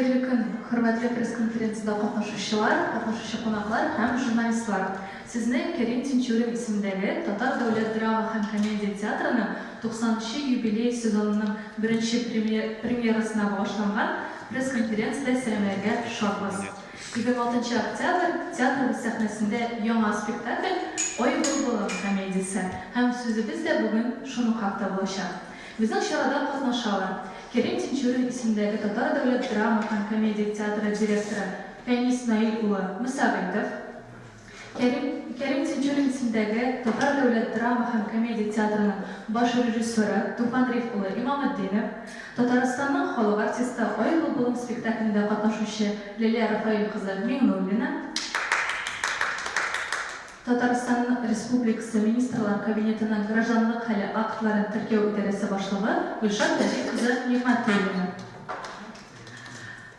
Хәерле көн, хөрмәтле пресс-конференциядә катнашучылар, катнашучы кунаклар һәм журналистлар! Сезне Кәрим Тинчурин исемендәге Татар дәүләт драма һәм комедия театрының 90 нчы юбилей сезонының беренче премьерасына багышланган пресс-конференциядә сәламләргә шатбыз. 26 нчы октябрь, театрыбыз сәхнәсендә яңа спектакль Ай былбылым комедиясе һәм сүзебез дә бүген шуның хакта булачак. Безнең чарада катнашалар, Кәрим Тинчурин исемендәге Татар дәүләт драма һәм комедия театры директоры Фәнис Наил улы Мөсәгыйтов, Кәрим Кәрим Тинчурин исемендәге Татар дәүләт драма һәм комедия театрының баш режиссеры Туфан Риф улы Имаметдинов, Татарстанның халык артисты, Ай былбылым спектаклендә катнашучы Ләлә Рафаэль кызы Миңнуллина, Татарстан Республикасы Министрлар Кабинетының Гражданлык хәле актларын теркәү идарәсе башлыгы Гөлшат Нәҗип кызы Нигъмәтуллина.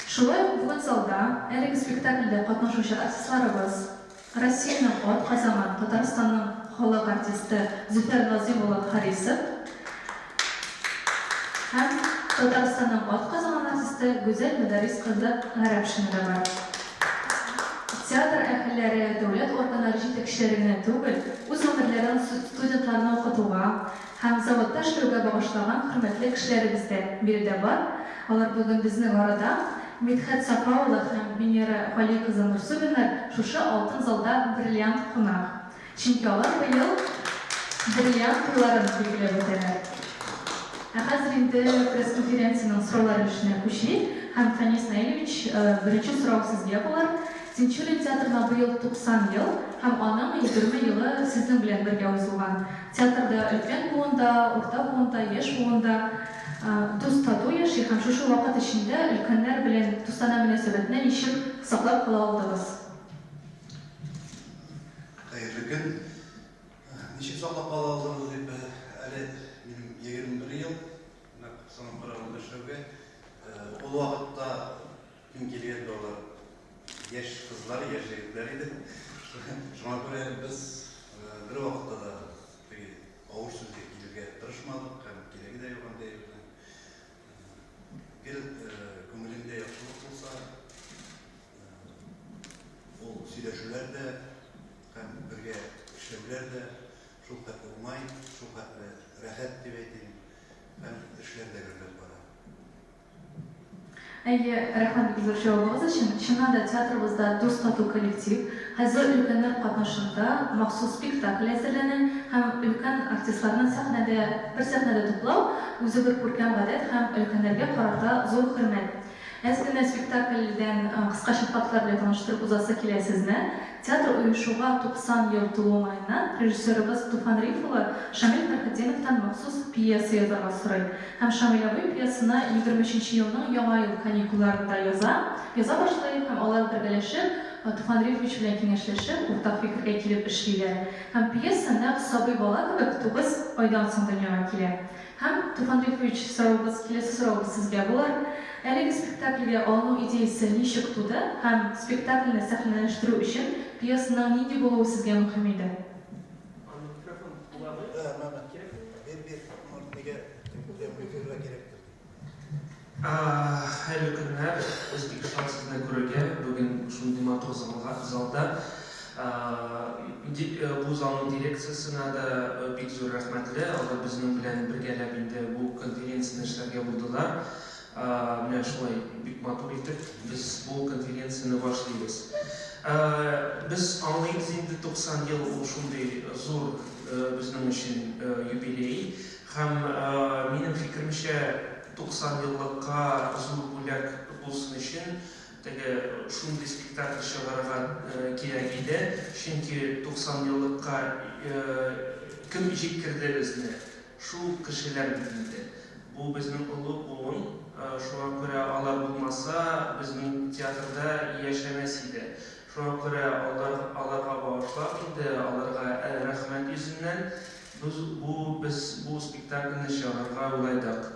Шулай ук бүген залда әлеге спектакльдә катнашучы артистларыбыз, Россиянең атказанган, Татарстанның халык артисты Зөфәр Назыйм улы Харисов һәм Татарстанның атказанган артисты Гүзәл Мөдәррис кызы Гарәпшина да бар. Театр әһелләре, дәүләт органнары җитәкчеләре генә түгел, үз гомерләрен студентларны укытуга, Һәм заводта эшләүгә багышлаган хөрмәтле кешеләребез дә биредә бар. Алар бүген безнең арада. Мидхәт Сафа улы һәм Венера Гали кызы Нурсубиннар шушы алтын залда бриллиант кунак. Чөнки алар быел бриллиант туйларын билгеләп үтәләр. Ә хәзер инде пресс-конференциянең сораулар өлешенә күчик. Һәм, Фәнис Наилевич, беренче сорау сезгә булыр. Тинчурин театрына быел 90 ел һәм аның 20 елы сезнең белән бергә узылган. Театрда өлкән буын да, урта буын да, яшь буын да дус-тату яши һәм шушы вакыт эчендә өлкәннәр белән дустанә мөнәсәбәтне ничек саклап кала алдыгыз? Хәерле көн. Ничек саклап кала алдыгыз дип, әле минем 21 ел нәкъ санап караганда эшләүгә. Ул вакытта Мин килгәндә алар яшь кызлар, яшь егетләр иде. Шуңа күрә без бервакытта да теге авыр сүзгә килергә тырышмадык һәм кирәге дә юк андый әйбернең. Гел күңелеңдә яхшылык булса, ул сөйләшүләр дә һәм бергә эшләүләр дә шул хәтле уңай, шул хәтле рәхәт дип әйтим, һәм эшләр дә гөрләп бара. Әйе, рәхмәт бик зур җавабыгыз өчен. Чыннан да, театрыбызда дус-тату коллектив. Хәзер өлкәннәр катнашында махсус спектакль әзерләнә һәм өлкән артистларны сәхнәдә, бер сәхнәдә туплау, үзе бер күркәм гадәт һәм өлкәннәргә карата зур хөрмәт. Әз генә спектакльдән кыскача фактлар белән таныштырып узасы килә сезне. Театр оешуга 90 ел тулу уңаеннан режиссерыбыз Туфан Риф улы Шамил Фәрхетдиновтан махсус пьеса язарга сорый. Һәм Шамил абый пьесаны 23 нче елның Яңа ел каникулларында яза, яза башлый һәм алар бергәләшеп, Туфан Рифович белән киңәшләшеп, уртак фикергә килеп эшлиләр. Һәм пьеса нәкъ сабый бала кебек тугыз айдан соң дөньяга килә. Һәм, Туфан Рифович, соравыбыз, киләсе соравыбыз сезгә булыр. Әлеге спектакльгә алыну идеясе ничек туды һәм спектакльне сәхнәләштерү өчен пьесаның нинди булуы сезгә мөһим иде? Аны микрофон буламы? Да, мама. Кирәкме? Бир, бир, может, нигә прямой эфирга кирәктер. Хәерле көннәр! Без бик шат сезне күрергә бүген шундый матур залга, залда. Бу залның дирекциясенә дә бик зур рәхмәтле, алар безнең белән бергәләп инде бу конференцияне эшләргә булдылар. Менә шулай бик матур итеп без бу конференцияне башлыйбыз. Без аңлыйбыз инде, 90 ел ул шундый зур безнең өчен юбилей. Һәм, минем фикеремчә, 90 еллыкка зур бүләк булсын өчен, теге шундый спектакль чыгарырга кирәк иде. Чөнки 90 еллыкка кем җиткерде безне? Шул кешеләр бит инде. Бу безнең олы буын, шуңа күрә алар булмаса, безнең театрда яшәмәс иде. Шуңа күрә алар, аларга багышлап инде, аларга рәхмәт йөзеннән, Без бу без бу спектакльне чыгарырга уйлайдык.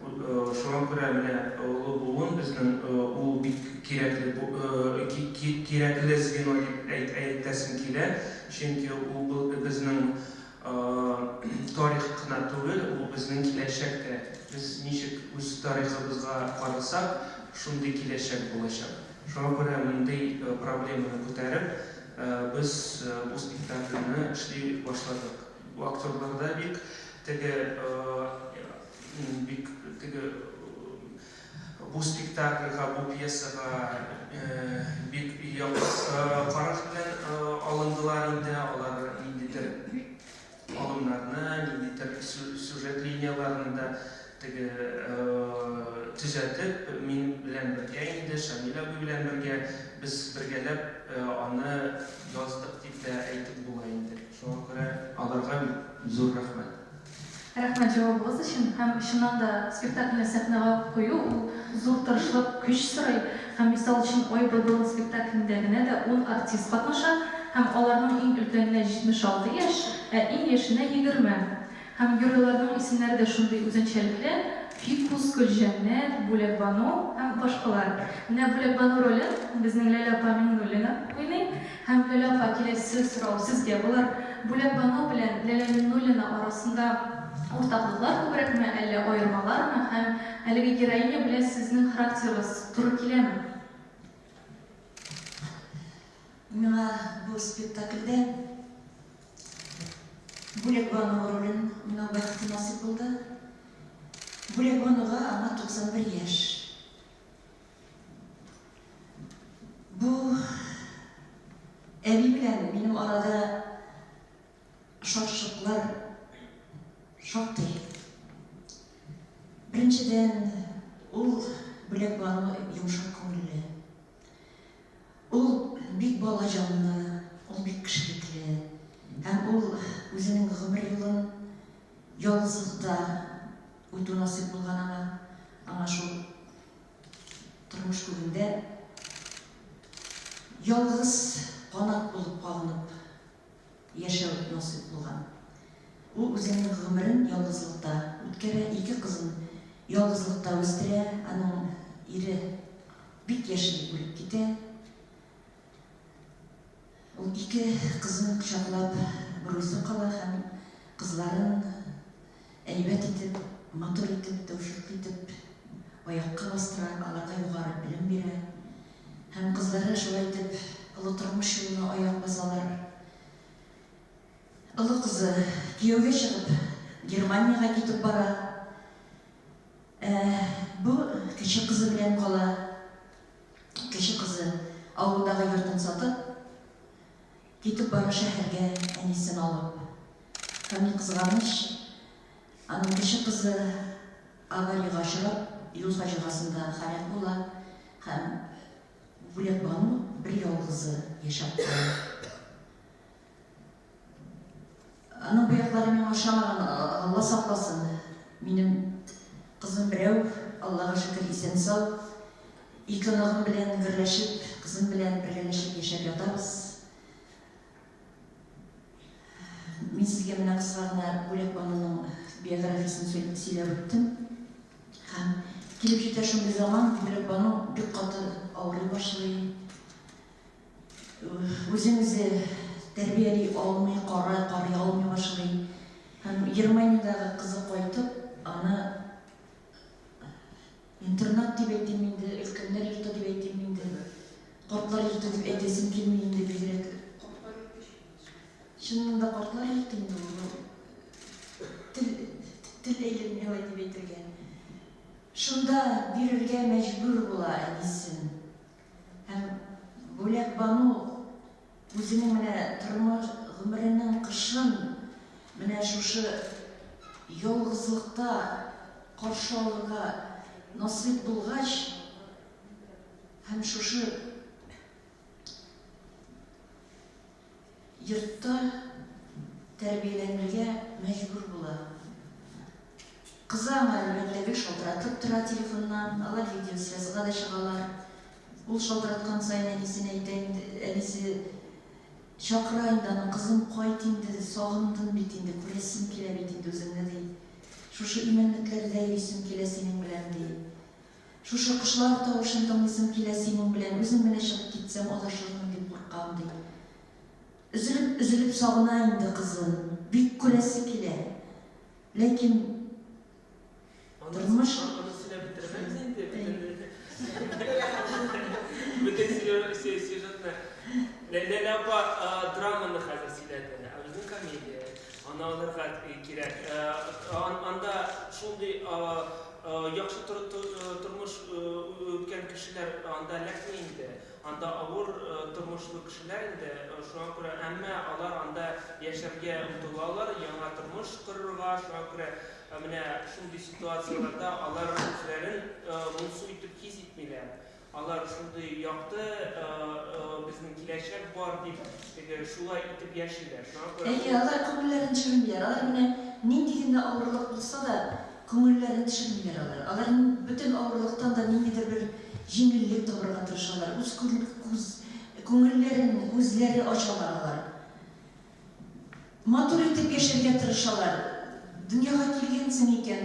Шуңа күрә менә олы буын безнең ул бик кирәкле кирәкле звено дип әйтәсем килә. Чөнки ул безнең Тарих кына түгел, ул безнең киләчәк тә. Без ничек үз тарихыбызга карасак, шундый киләчәк булачак. Шуңа күрә мондый проблеманы күтәреп, без бу спектакльне эшли башладык. Бу актерлар да бик теге, бик теге бу спектакльгә, бу пьесага бик якты караш белән алындылар инде. Алар ниндидер алымнарны, ниндидер сюжет линияләрен дә теге төзәтеп, мин белән бергә инде, Шамил абый белән бергә без бергәләп аны яздык дип тә әйтеп була инде. Шуңа күрә аларга зур рәхмәт. Рәхмәт җавабыгыз өчен. Һәм чыннан да спектакльне сәхнәгә кую ул зур тырышлык, көч сорый. Һәм мисал өчен Ай былбылым спектаклендә генә дә ун артист катнаша һәм аларның иң өлкәненә 76 яшь, ә иң яшенә 20. Һәм геройларның исемнәре дә шундый үзенчәлекле, Фикус, Гөлҗәннәт, Бүләкбану һәм башкалар. Менә Бүләкбану ролен безнең Ләлә апа Миңнуллина уйный. Һәм, Ләлә апа, киләсе сорау сезгә булыр. Бүләкбану белән Ләлә Миңнуллина арасында уртаклыклар күбрәкме, әллә аермалармы? Һәм әлеге героиня белән сезнең характерыгыз туры киләме? Миңа бу спектакльдә Бүләкбану ролен уйнау бәхете насыйп булды. Бүләкбануга аңа 91 яшь. Бу әби белән минем арада шашыклар шактый. Беренчедән, ул Бүләкбану йомшак күңелле. Ул бик бала җанлы, ул бик кешелекле һәм ул үзенең гомер юлын ялгызлыкта үтү насыйп булган аңа. Аңа шул Тормыш күгендә ялгыз канат булып кагынып яшәү насыйп булган. Ул үзенең гомерен ялгызлыкта үткәрә, ике кызын ялгызлыкта үстерә, аның ире бик яшьли үлеп китә. Ул ике кызын кочаклап берүзе кала һәм кызларын әйбәт итеп, матур итеп, тәүфыйклы итеп аякка бастыра, аларга югары белем бирә. Һәм кызлары шулай итеп олы тормыш юлына аяк басалар. Олы кызы кияүгә чыгып Германиягә китеп бара. Ә бу кече кызы белән кала. Кече кызы, авылдагы йортын сатып, китеп бара шәһәргә әнисен алып. Һәм ни кызганыч, аның кече кызы авариягә очрап, юл фаҗигасында һәлак була һәм Бүләкбану берьялгызы яшәп кала. Аның бу яклары миңа ошамаган, Алла сакласын. Минем кызым берәү, Аллага шөкер, исән-сау. Ике оныгым белән гөрләшеп, кызым белән бергәләшеп яшәп ятабыз. Мин сезгә менә кыска гына Бүләкбануның биографиясен сөйләп үттем. Һәм килеп җитә шундый заман, Бүләкбану бик каты авырый башлый. Үзен үзе тәрбияли алмый, карый, карый алмый башлый. Һәм Германиядәге кызы кайтып, аны интернат дип әйтим инде, өлкәннәр йорты дип әйтим инде, картлар йорты дип әйтәсем килми инде бигрәк. Чыннан да картлар йорты инде ул. Тел, тел әйләнми алай дип әйтергә. Шунда бирергә мәҗбүр була әнисен. Һәм Бүләкбану үзенең менә тормыш гомеренең кышын менә шушы ялгызлыкта каршы алырга насыйп булгач һәм шушы йортта тәрбияләнергә мәҗбүр була. Кызы аңа, әлбәттә, гел шалтыратып тора телефоннан, алар видеосвязьга да чыгалар. Ул шалтыраткан саен әнисенә әйтә инде, әнисе чакыра инде аны, кызым, кайт инде, сагындым бит инде, күрәсем килә бит инде үзеңне, ди. Шушы имәнлекләрдә йөрисем килә синең белән, ди. Шушы кошлар тавышын тыңлыйсым килә синең белән, үзем генә чыгып китсәм, адашырмын дип куркам, ди. Өзелеп-өзелеп сагына инде кызын, бик күрәсе килә. Ләкин тормыш. Аны сөйләп бетермәбез инде, бөтен сюжетны. Ләлә апа драманы хәзер сөйләде, ә безнең комедия. Аны алырга кирәк. Анда шундый яхшы тормыш үткән кешеләр анда эләкми инде. Анда авыр тормышлы кешеләр инде, шуңа күрә, әмма алар анда яшәргә омтылалар, яңа тормыш корырга, шуңа күрә менә шундый ситуацияләрдә алар үзләрен моңсу итеп хис итмиләр. Алар шундый якты, безнең киләчәк бар дип, теге шулай итеп яшиләр. Шуңа күрә. Әйе, алар күңелләрен төшермиләр. Алар менә нинди генә авырлык булса да, Күңелләрен төшермиләр алар. Алар бөтен авырлыктан да ниндидер бер җиңеллек табарга тырышалар. Үз күз күңелләрен үзләре ачалар алар. Матур итеп яшәргә тырышалар. Дөньяга килгәнсең икән,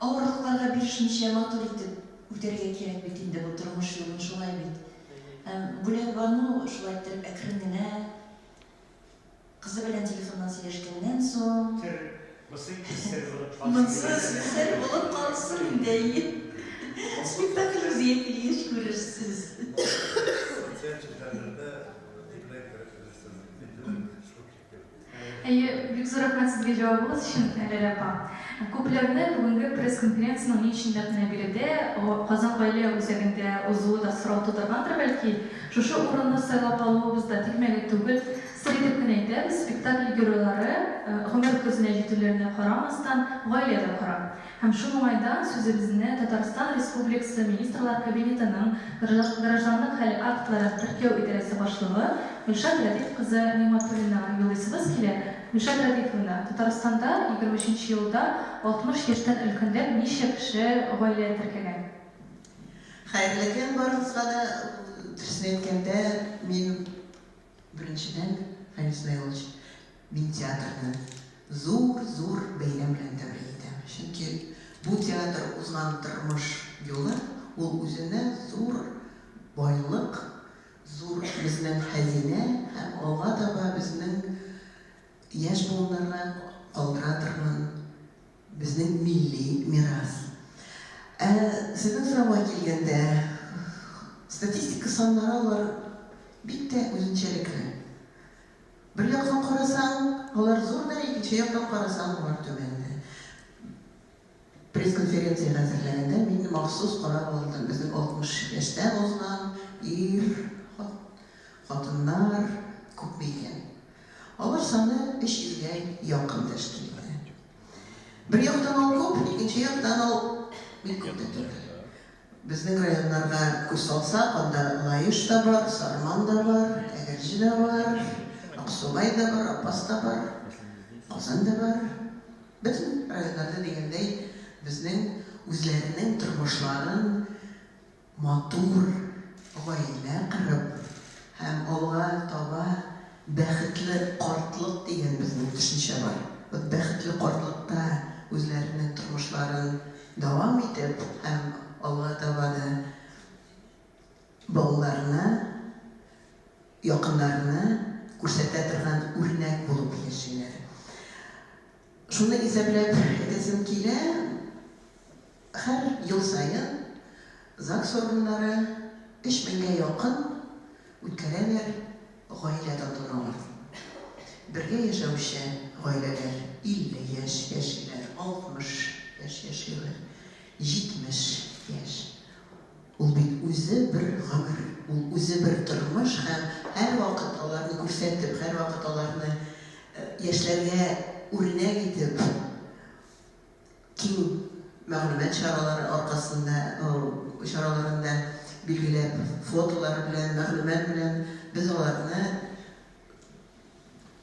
авырлыкларга бирешмичә матур итеп үтәргә кирәк бит инде бу тормыш юлын, шулай бит. Һәм Бүләкбану шулай иттереп әкрен генә Кызы белән телефоннан сөйләшкәннән соң. Сер, бусы инде сер булып калсын. Монсы сер булып калсын инде, әйе. Спектакль үзегә килгәч күрерсез. Социаль челтәрләрдә әйберләр күреп белерсез. Шул шикелле. Әйе, бик зур рәхмәт сезгә җавабыгыз өчен, Ләлә апа. Күпләрне бүгенге пресс-конференциянең ни өчен нәкъ менә биредә, Казан гаилә үзәгендә узуы да сорау тудыргандыр бәлки. Шушы урынны сайлап алуыбыз да тикмәгә түгел. Сер итеп кенә әйтәбез, спектакль геройлары, гомер көзенә җитүләренә карамастан, гаилә дә кора. Һәм шул уңайдан сүзебезне Татарстан Республикасы Министрлар Кабинетының Гражданлык хәле актларын теркәү идарәсе башлыгы Гөлшат Рәдиф кызы Нигъмәтуллинага юлыйсыбыз килә. Гөлшат Рәдифовна, Татарстанда 23 нче елда 60 яшьтән өлкәнрәк ничә кеше гаилә теркәгән? Хәерле көн барыгызга да. Дөресен әйткәндә, мин Беренчедән, Фәнис Наилович, мин театрны зур-зур бәйрәм белән тәбрик итәм. Чөнки бу театр узган тормыш юлы, ул үзенә зур байлык, зур безнең хәзинә һәм алга таба безнең яшь буыннарга калдыра торган Безнең милли мирас. Ә сезнең сорауга килгәндә, статистика саннары алар бик тә үзенчәлекле. Бер яктан карасаң, алар зур да, икенче яктан карасаң, алар түбән дә. Пресс-конференциягә әзерләгәндә мин махсус карап алдым, безнең 60 яшьтән узган ир, хатыннар күпме икән. Алар саны 300 гә якын тәшкил итә. Бер яктан ул күп, икенче яктан ул бик күп тә түгел. Безнең районнарга күз салсак, анда Лаеш та бар, Сарман да бар, Әгерҗе дә бар, Аксубай да бар, Апас та бар, Казан да бар. Бөтен районнарда дигәндәй, безнең үзләренең тормышларын матур гаилә корып һәм алга таба бәхетле картлык дигән безнең төшенчә бар. Вот бәхетле картлыкта үзләренең тормышларын дәвам итеп һәм алга таба да балаларына, якыннарына күрсәтә торган үрнәк булып яшиләр. Шуны исәпләп әйтәсем килә, Һәр ел саен загс органнары өч меңгә якын үткәрәләр гаилә тантаналарын. Бергә яшәүче гаиләләр 50 яшь яшиләр, 60 яшь яшиләр, 70 яшь. Ул бит үзе бер гомер, ул үзе бер тормыш һәм һәрвакыт аларны күрсәтеп, һәрвакыт аларны яшьләргә үрнәк итеп, Киң мәгълүмат чаралары аркасында, чараларында билгеләп, фотолар белән, мәгълүмат белән без аларны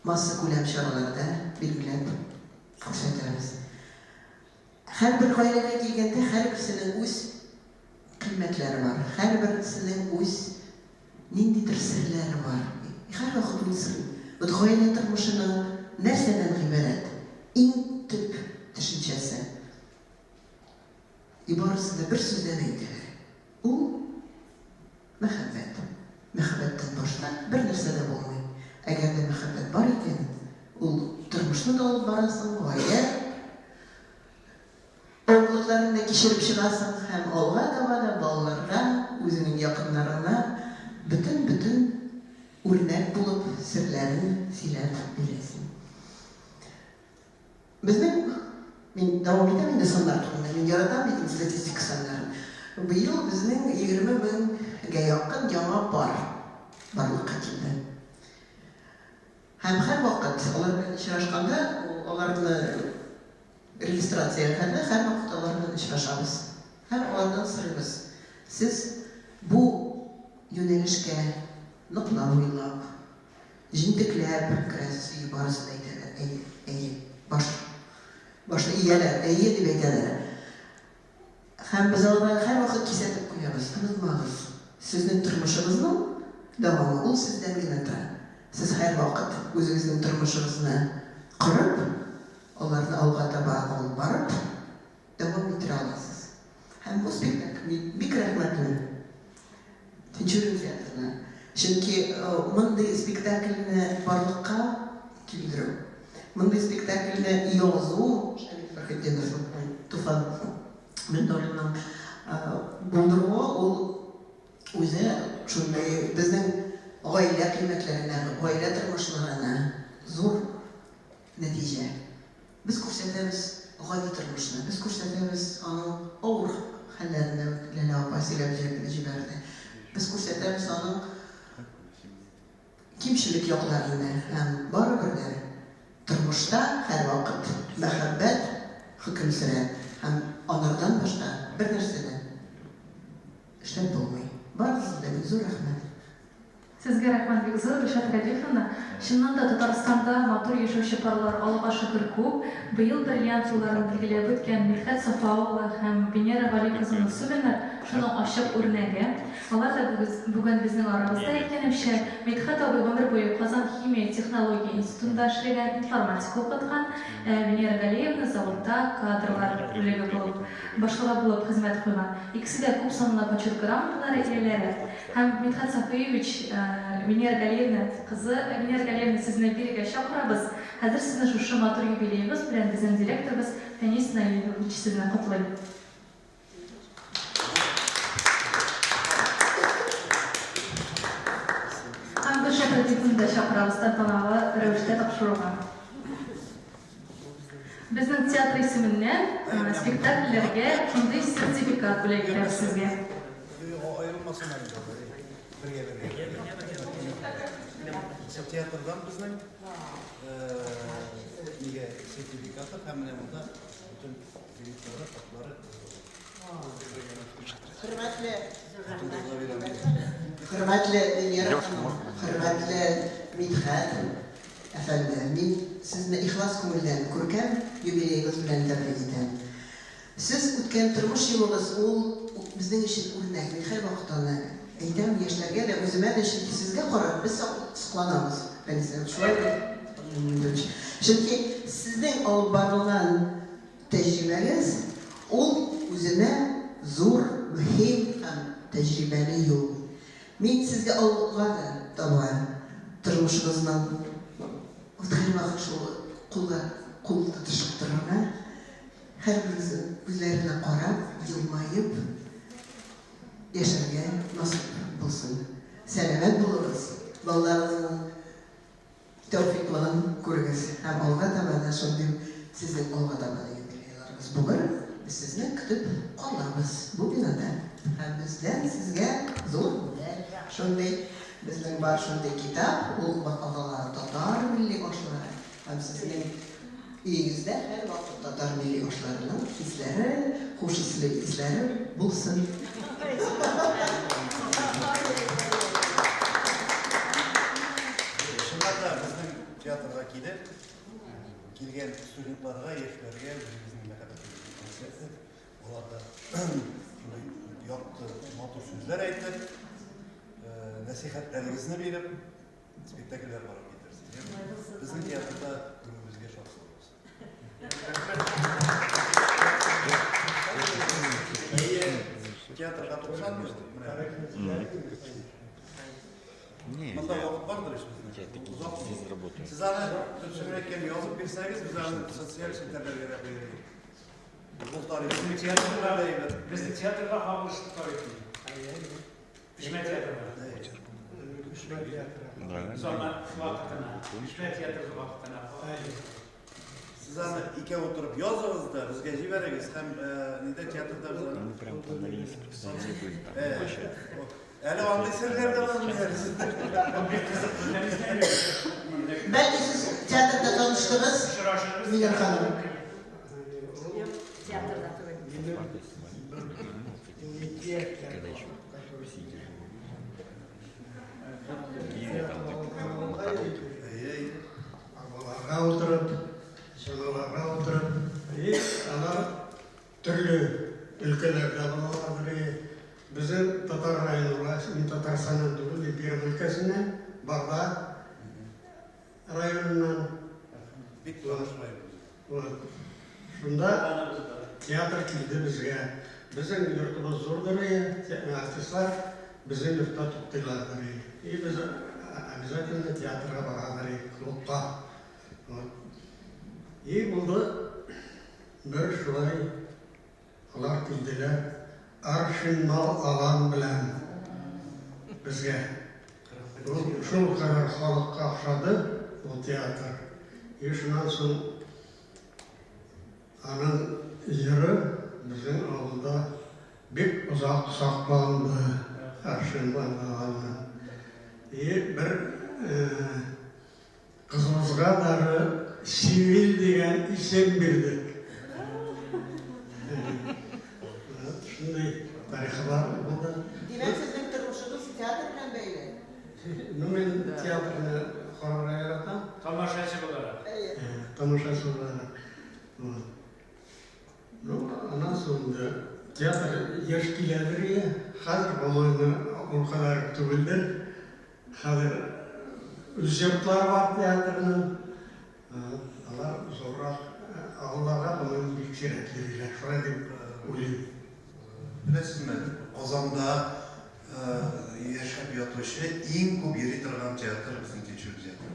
массакүләм чараларда билгеләп күрсәтәбез. Һәрбер гаиләгә килгәндә, һәрберсенең үз кыйммәтләре бар, һәрберсенең үз ниндидер серләре бар. Һәрвакыт ул сер. Вот гаилә тормышының нәрсәдән гыйбарәт? Иң төп төшенчәсе. И барысы да бер сүздән әйтәләр. Ул, мәхәббәт. Мәхәббәттән башка бер нәрсә дә булмый. Әгәр дә мәхәббәт. тормышны да алып барасың, гаилә авырлыкларын да кичереп чыгасың һәм алга таба да балаларга, үзеңнең якыннарыңа бөтен-бөтен үрнәк булып серләрен сөйләп бирәсең. Безнең, мин дәвам итәм инде саннар турында, мин яратам бит инде статистика саннарын. Быел безнең 20 меңгә якын яңа пар барлыкка килде. Һәм һәрвакыт алар белән очрашканда, аларны регистрацияләгәндә һәрвакыт алар белән очрашабыз. Һәм алардан сорыйбыз, сез бу юнәлешкә ныклап уйлап, җентекләп керәсез, и барысы да әйтәләр, әйе, әйе, баш, башны ияләр, әйе дип әйтәләр. Һәм без аларга һәрвакыт кисәтеп куябыз, онытмагыз, сезнең тормышыгызның дәвамы ул сездән генә тора. Сез һәрвакыт үзегезнең тормышыгызны корып, аларны алга таба алып барып, дәвам иттерә аласыз. Һәм бу спектакль мин бик рәхмәтле Тинчурин театрына. Чөнки мондый спектакльне барлыкка килдерү, мондый спектакльне язу, Шамил Фәрхетдиновның, Туфан Миннуллинның булдыруы, ул үзе шундый безнең гаилә кыйммәтләренә, гаилә тормышларына зур нәтиҗә. Без күрсәтәбез гади тормышны, без күрсәтәбез аның авыр хәлләрен дә, Ләлә апа сөйләп җибәрде. Без күрсәтәбез аның кимчелек якларын да һәм барыбер дә тормышта һәрвакыт мәхәббәт хөкем сөрә һәм анардан башка бернәрсә дә эшләп булмый. Барыгызга да бик зур рәхмәт. Сезгә рәхмәт бик зур, Гөлшат Рәдифовна. Чыннан да, Татарстанда матур яшәүче парлар, Аллага шөкер, күп. Быел бриллиант елларын билгеләп үткән Мидхәт Сафа улы һәм Венера Гали кызы Нурсуллиннар шуның ачык үрнәге. Алар да бүген безнең арабызда, әйткәнемчә, Мидхәт абый гомер буе Казан химия технология институтында эшләгән, информатика укыткан, ә Венера Галиевна заводта кадрлар бүлеге булып, башлыгы булып хезмәт куйган. Икесе дә күпсанлы Почет грамоталары ияләре. Һәм Мидхәт Сафиевич, Венера Галиевна кызы, Венера Галиевна, сезне бирегә чакырабыз. Хәзер сезне шушы матур юбилеегыз белән безнең директорыбыз Фәнис Наилевич сезне котлый. Һәм Гөлшат Рәдифовнаны да чакырабыз тантаналы рәвештә тапшыруга. Безнең театр исеменнән спектакльләргә шундый сертификат бүләк итәбез сезгә. Аерылмасыннар инде алар, бергә бергә. Театрдан безнең нигә сертификаты һәм менә монда бөтен билетлары, хатлары. Хөрмәтле Хөрмәтле Венера ханым, хөрмәтле Мидхәт әфәнде, мин сезне ихлас күңелдән күркәм юбилеегыз белән тәбрик итәм. Сез үткән тормыш юлыгыз ул безнең өчен үрнәк. Мин һәрвакыт аны әйтәм яшьләргә дә, үземә дә, чөнки сезгә карап без сокланабыз, Фәнис абый, шулай бит? Чөнки сезнең алып барылган тәҗрибәгез ул үзенә зур, мөһим һәм тәҗрибәле юл. Мин сезгә алга да таба тормышыгызның һәрвакыт шул кулга кул тотышып торырга, һәрберегезнең күзләренә карап, елмаеп яшәргә насыйп булсын. Сәламәт булыгыз, балаларыгызның тәүфыйклыгын күрегез һәм алга таба да шундый сезнең алга таба да юбилейларыгыз булыр. Без сезне көтеп калабыз бу бинада. Һәм бездән сезгә зур бүләк. Шундый безнең бар шундый китап, ул атала Татар милли ашлары. Һәм сезнең өегездә һәрвакыт татар милли ашларының исләре, хуш исле исләре булсын. Чыннан да безнең театрга килеп, килгән студентларга, яшьләргә үзебезнең мәхәббәтебезне күрсәтеп, аларга шундый якты, матур сүзләр әйтеп, нәсыйхәтләрегезне биреп, Спектакльләр карап китерсез. Безнең театрда күрүебезгә шат булабыз. Әйе, театрга 90 ел. Менә. Не, Монда я, вакыт бардыр ич безнең. я такие Озак здесь работаю. Сез аны дөресен әйткән язып бирсәгез, без аны социаль челтәрләргә дә куярбыз. Ул тарих. Безнең театрга, безнең театрга кагылышлы тарих. Күчмә театрга. Күчмә театры. Да. Заман вакытына, күчмә театр вакытына. Сез аны икәү утырып языгыз да, безгә җибәрегез һәм нидә театрда без аны. Мы прям там на линии соприкосновения были, там Э, вообще. Әле андый серләр дә бар менә. Бәлки сез театрда таныштыгыз, Очрашырбыз. Миләр ханым. Юк, театрда түгел. Минем Парты снимали. 17 яшьтә Когда еще который сидели. Или там так, мотороллер. Әй, Арбаларга утырып, чаналарга утырып, и алар төрле өлкәләрдә булалар. Безнең татар районы, мин Татарстаннан түгел, мин Пермь өлкәсеннән, Барда районыннан. бик таныш район. Вот. Шунда театр килде безгә. Безнең йортыбыз зурдыр, артистлар безнең йортта туктыйлардыр. И без обязательно театрга барадыр, клубка. Вот. И булды бер шулай алар килделәр. Аршин мал алам белән безгә. Ул шул кадәр халыкка охшады ул театр. И шуннан соң аның җыры безнең авылда бик озак сакланды. Аршин мал аланның. И бер кызыбызга дары Сивил дигән исем бирдек. Шундый тарихы бар булды. Димәк, сезнең тормышыгыз театр белән бәйле. Ну, мин театрны карарга яратам. Тамашачы буларак. Әйе. Тамашачы буларак. Вот. Ну, аннан соң инде театр еш киләдер ие. Хәзер, по-моему, ул кадәр түгелдер. Хәзер үз йортлары бар театрның. Алар зуррак авылларга, по-моему, бик сирәк йөриләр. Шулай дип уйлыйм. Беләсезме, Казанда яшәп ятучы иң күп йөри торган театр безнең Тинчурин театры.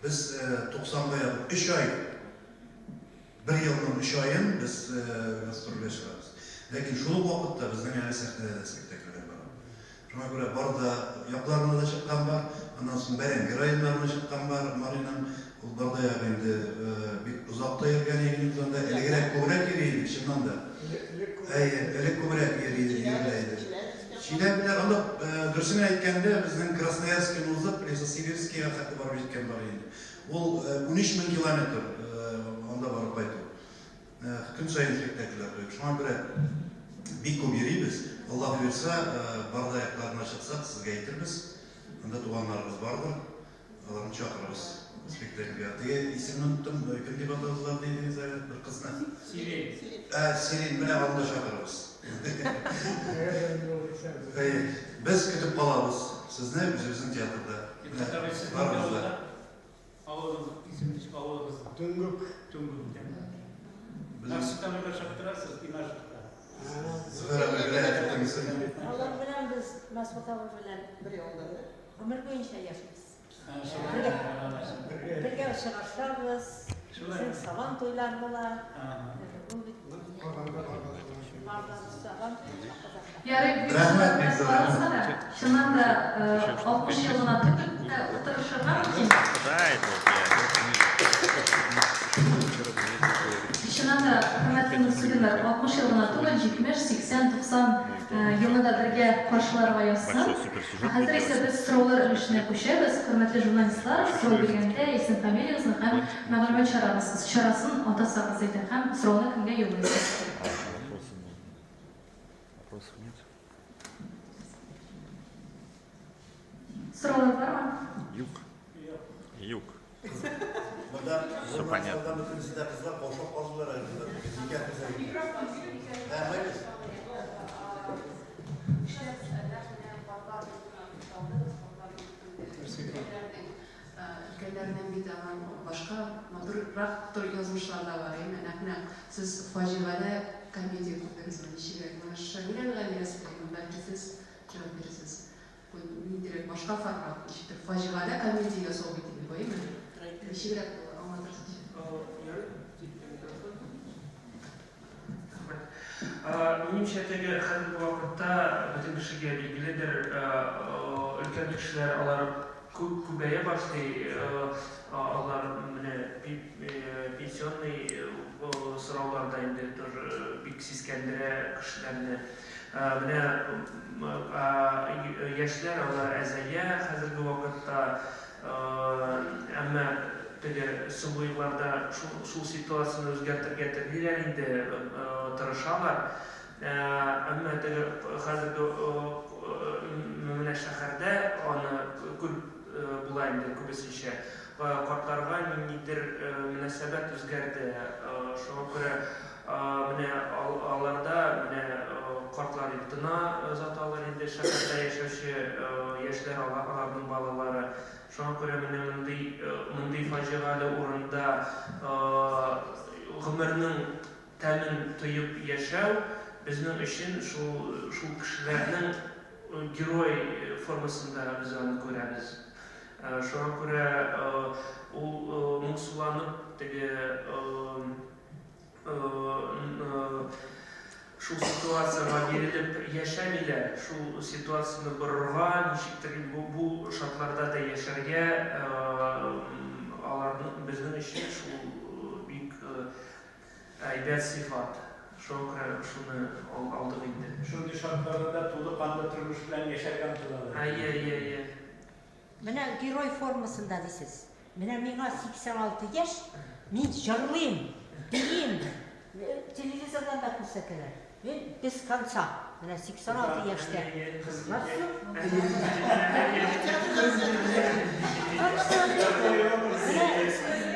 Без 90-га якын 3 ай, бер елның 3 аен без гастрольгә чыгабыз. Ләкин шул ук вакытта безнең әле сәхнәдә дә спектакльләр бара. Шуңа күрә Барда якларына да чыккан бар, аннан соң Бәрәңге районнарына чыккан бар. Мариның ул Барда ягы инде бик озак та йөргән идек анда. Элегрәк күбрәк йөри идек, чыннан да. Әйе, элек күбрәк йөри йөрелә иде. Чиләбеләр, анда дөресен әйткәндә, безнең Красноярскины узып, Лесосибирскийга хәтле барып җиткән бар инде. Ул 13 мең километр анда барып кайту. Көн саен спектакльләр куеп. Шуңа күрә бик күп йөрибез. Алла боерса, Барда якларына чыксак, сезгә әйтербез. Анда туганнарыбыз бардыр. Аларны чакырабыз спектакльгә. Теге исемен оныттым, кем дип атадылар дидегез әле бер кызны? Сирин. Ә, Сирин, менә аны да чакырабыз. Әйе, без көтеп калабыз сезне үзебезнең театрда. Менә, Менә сезнең барыбыз да. авылда авылыгыз исеме ничек авылыгыз? Түңгүк. Түңгүк. Безнең Маршруттан чаптырасыз, и маршрутта. Зөфәр абый белән әйтеп исеме. Алар белән без Мәсгут абый белән Бер елда. гомер буенча яшибез. Шулай. Бергә очрашабыз. Шулай. Безнең сабан туйлар була. Ага. Ул бит Барда сабан туй Казанда. Ярый, бик Рәхмәт, зур бик зур рәхмәт. барыгызга да. Чыннан да, 60 ел гына түгел, ә утырышырга мөмкин. Да, это вот я. Вчера заметил, Чыннан да, хөрмәтле Нурсүлиннар, 60 ел гына түгел, 70, 80, 90 елны да бергә каршыларга язсын. большой суперсюжет Хәзер исә делать. без сораулар өлешенә күчәбез. Хөрмәтле журналистлар, сорау биргәндә исем, фамилияңызны һәм мәгълүмат чарагыз, чарасын атасагыз иде һәм сорауны кемгә юллыйсыз. А, вопросы можно. Вопросов нет? Сораулар бармы? Юк. Юк. Монда Всё понятно. журналистлардан бөтенесе дә кызлар каушап калдылар әле. Нигә кызлар? Ә, кайбыз? Өлкәннәрнең бит аның башка матуррак тор язмышлар да бар, әйме? Нәкъ менә сез фаҗигале комедия күрдегезме, ничегрәк? Менә Шамил гаиләсе, бәлки сез җавап бирерсез. Бу ниндирәк башка формат, ничектер фаҗигадә комедия ясау бит инде бу, әйеме? Ничегрәк була, аңлатырсызчы? Рәхмәт. Минемчә, теге хәзерге вакытта бөтен кешегә билгеледер, өлкән кешеләр алар күп күбәя башлый, алар менә пенсионный сораулар да инде тоже бик сискәндерә кешеләрне. Менә яшьләр алар әзәя хәзерге вакытта, әмма теге соңгы елларда шул ситуацияне үзгәртергә телиләр инде, тырышалар. Әмма теге хәзерге менә шәһәрдә аны күреп була инде күбесенчә. Картларга ниндидер мөнәсәбәт үзгәрде. Шуңа күрә Менә аларда менә картлар йортына озаталар инде шәһәрдә яшәүче яшьләр, аларның балалары. Шуңа күрә менә мондый мондый фаҗигале урында гомернең тәмен тоеп яшәү безнең өчен шул шул кешеләрнең герой формасында без аны күрәбез. Шуңа күрә ул моңсуланып теге шул ситуациягә бирелеп яшәмиләр, шул ситуацияне борырга, ничектер бу, бу шартларда да яшәргә аларның, безнең өчен шул бик әйбәт сыйфат. Шуңа күрә шуны алдык инде. Шундый шартларда да тулы канлы тормыш белән яшәргә омтылалар. Әйе, әйе, әйе. Менә герой формасында дисез. Менә миңа 86 яшь, мин җырлыйм, биим, телевизордан да күрсәтәләр. Мин без конца, менә 86 яшьтә. Менә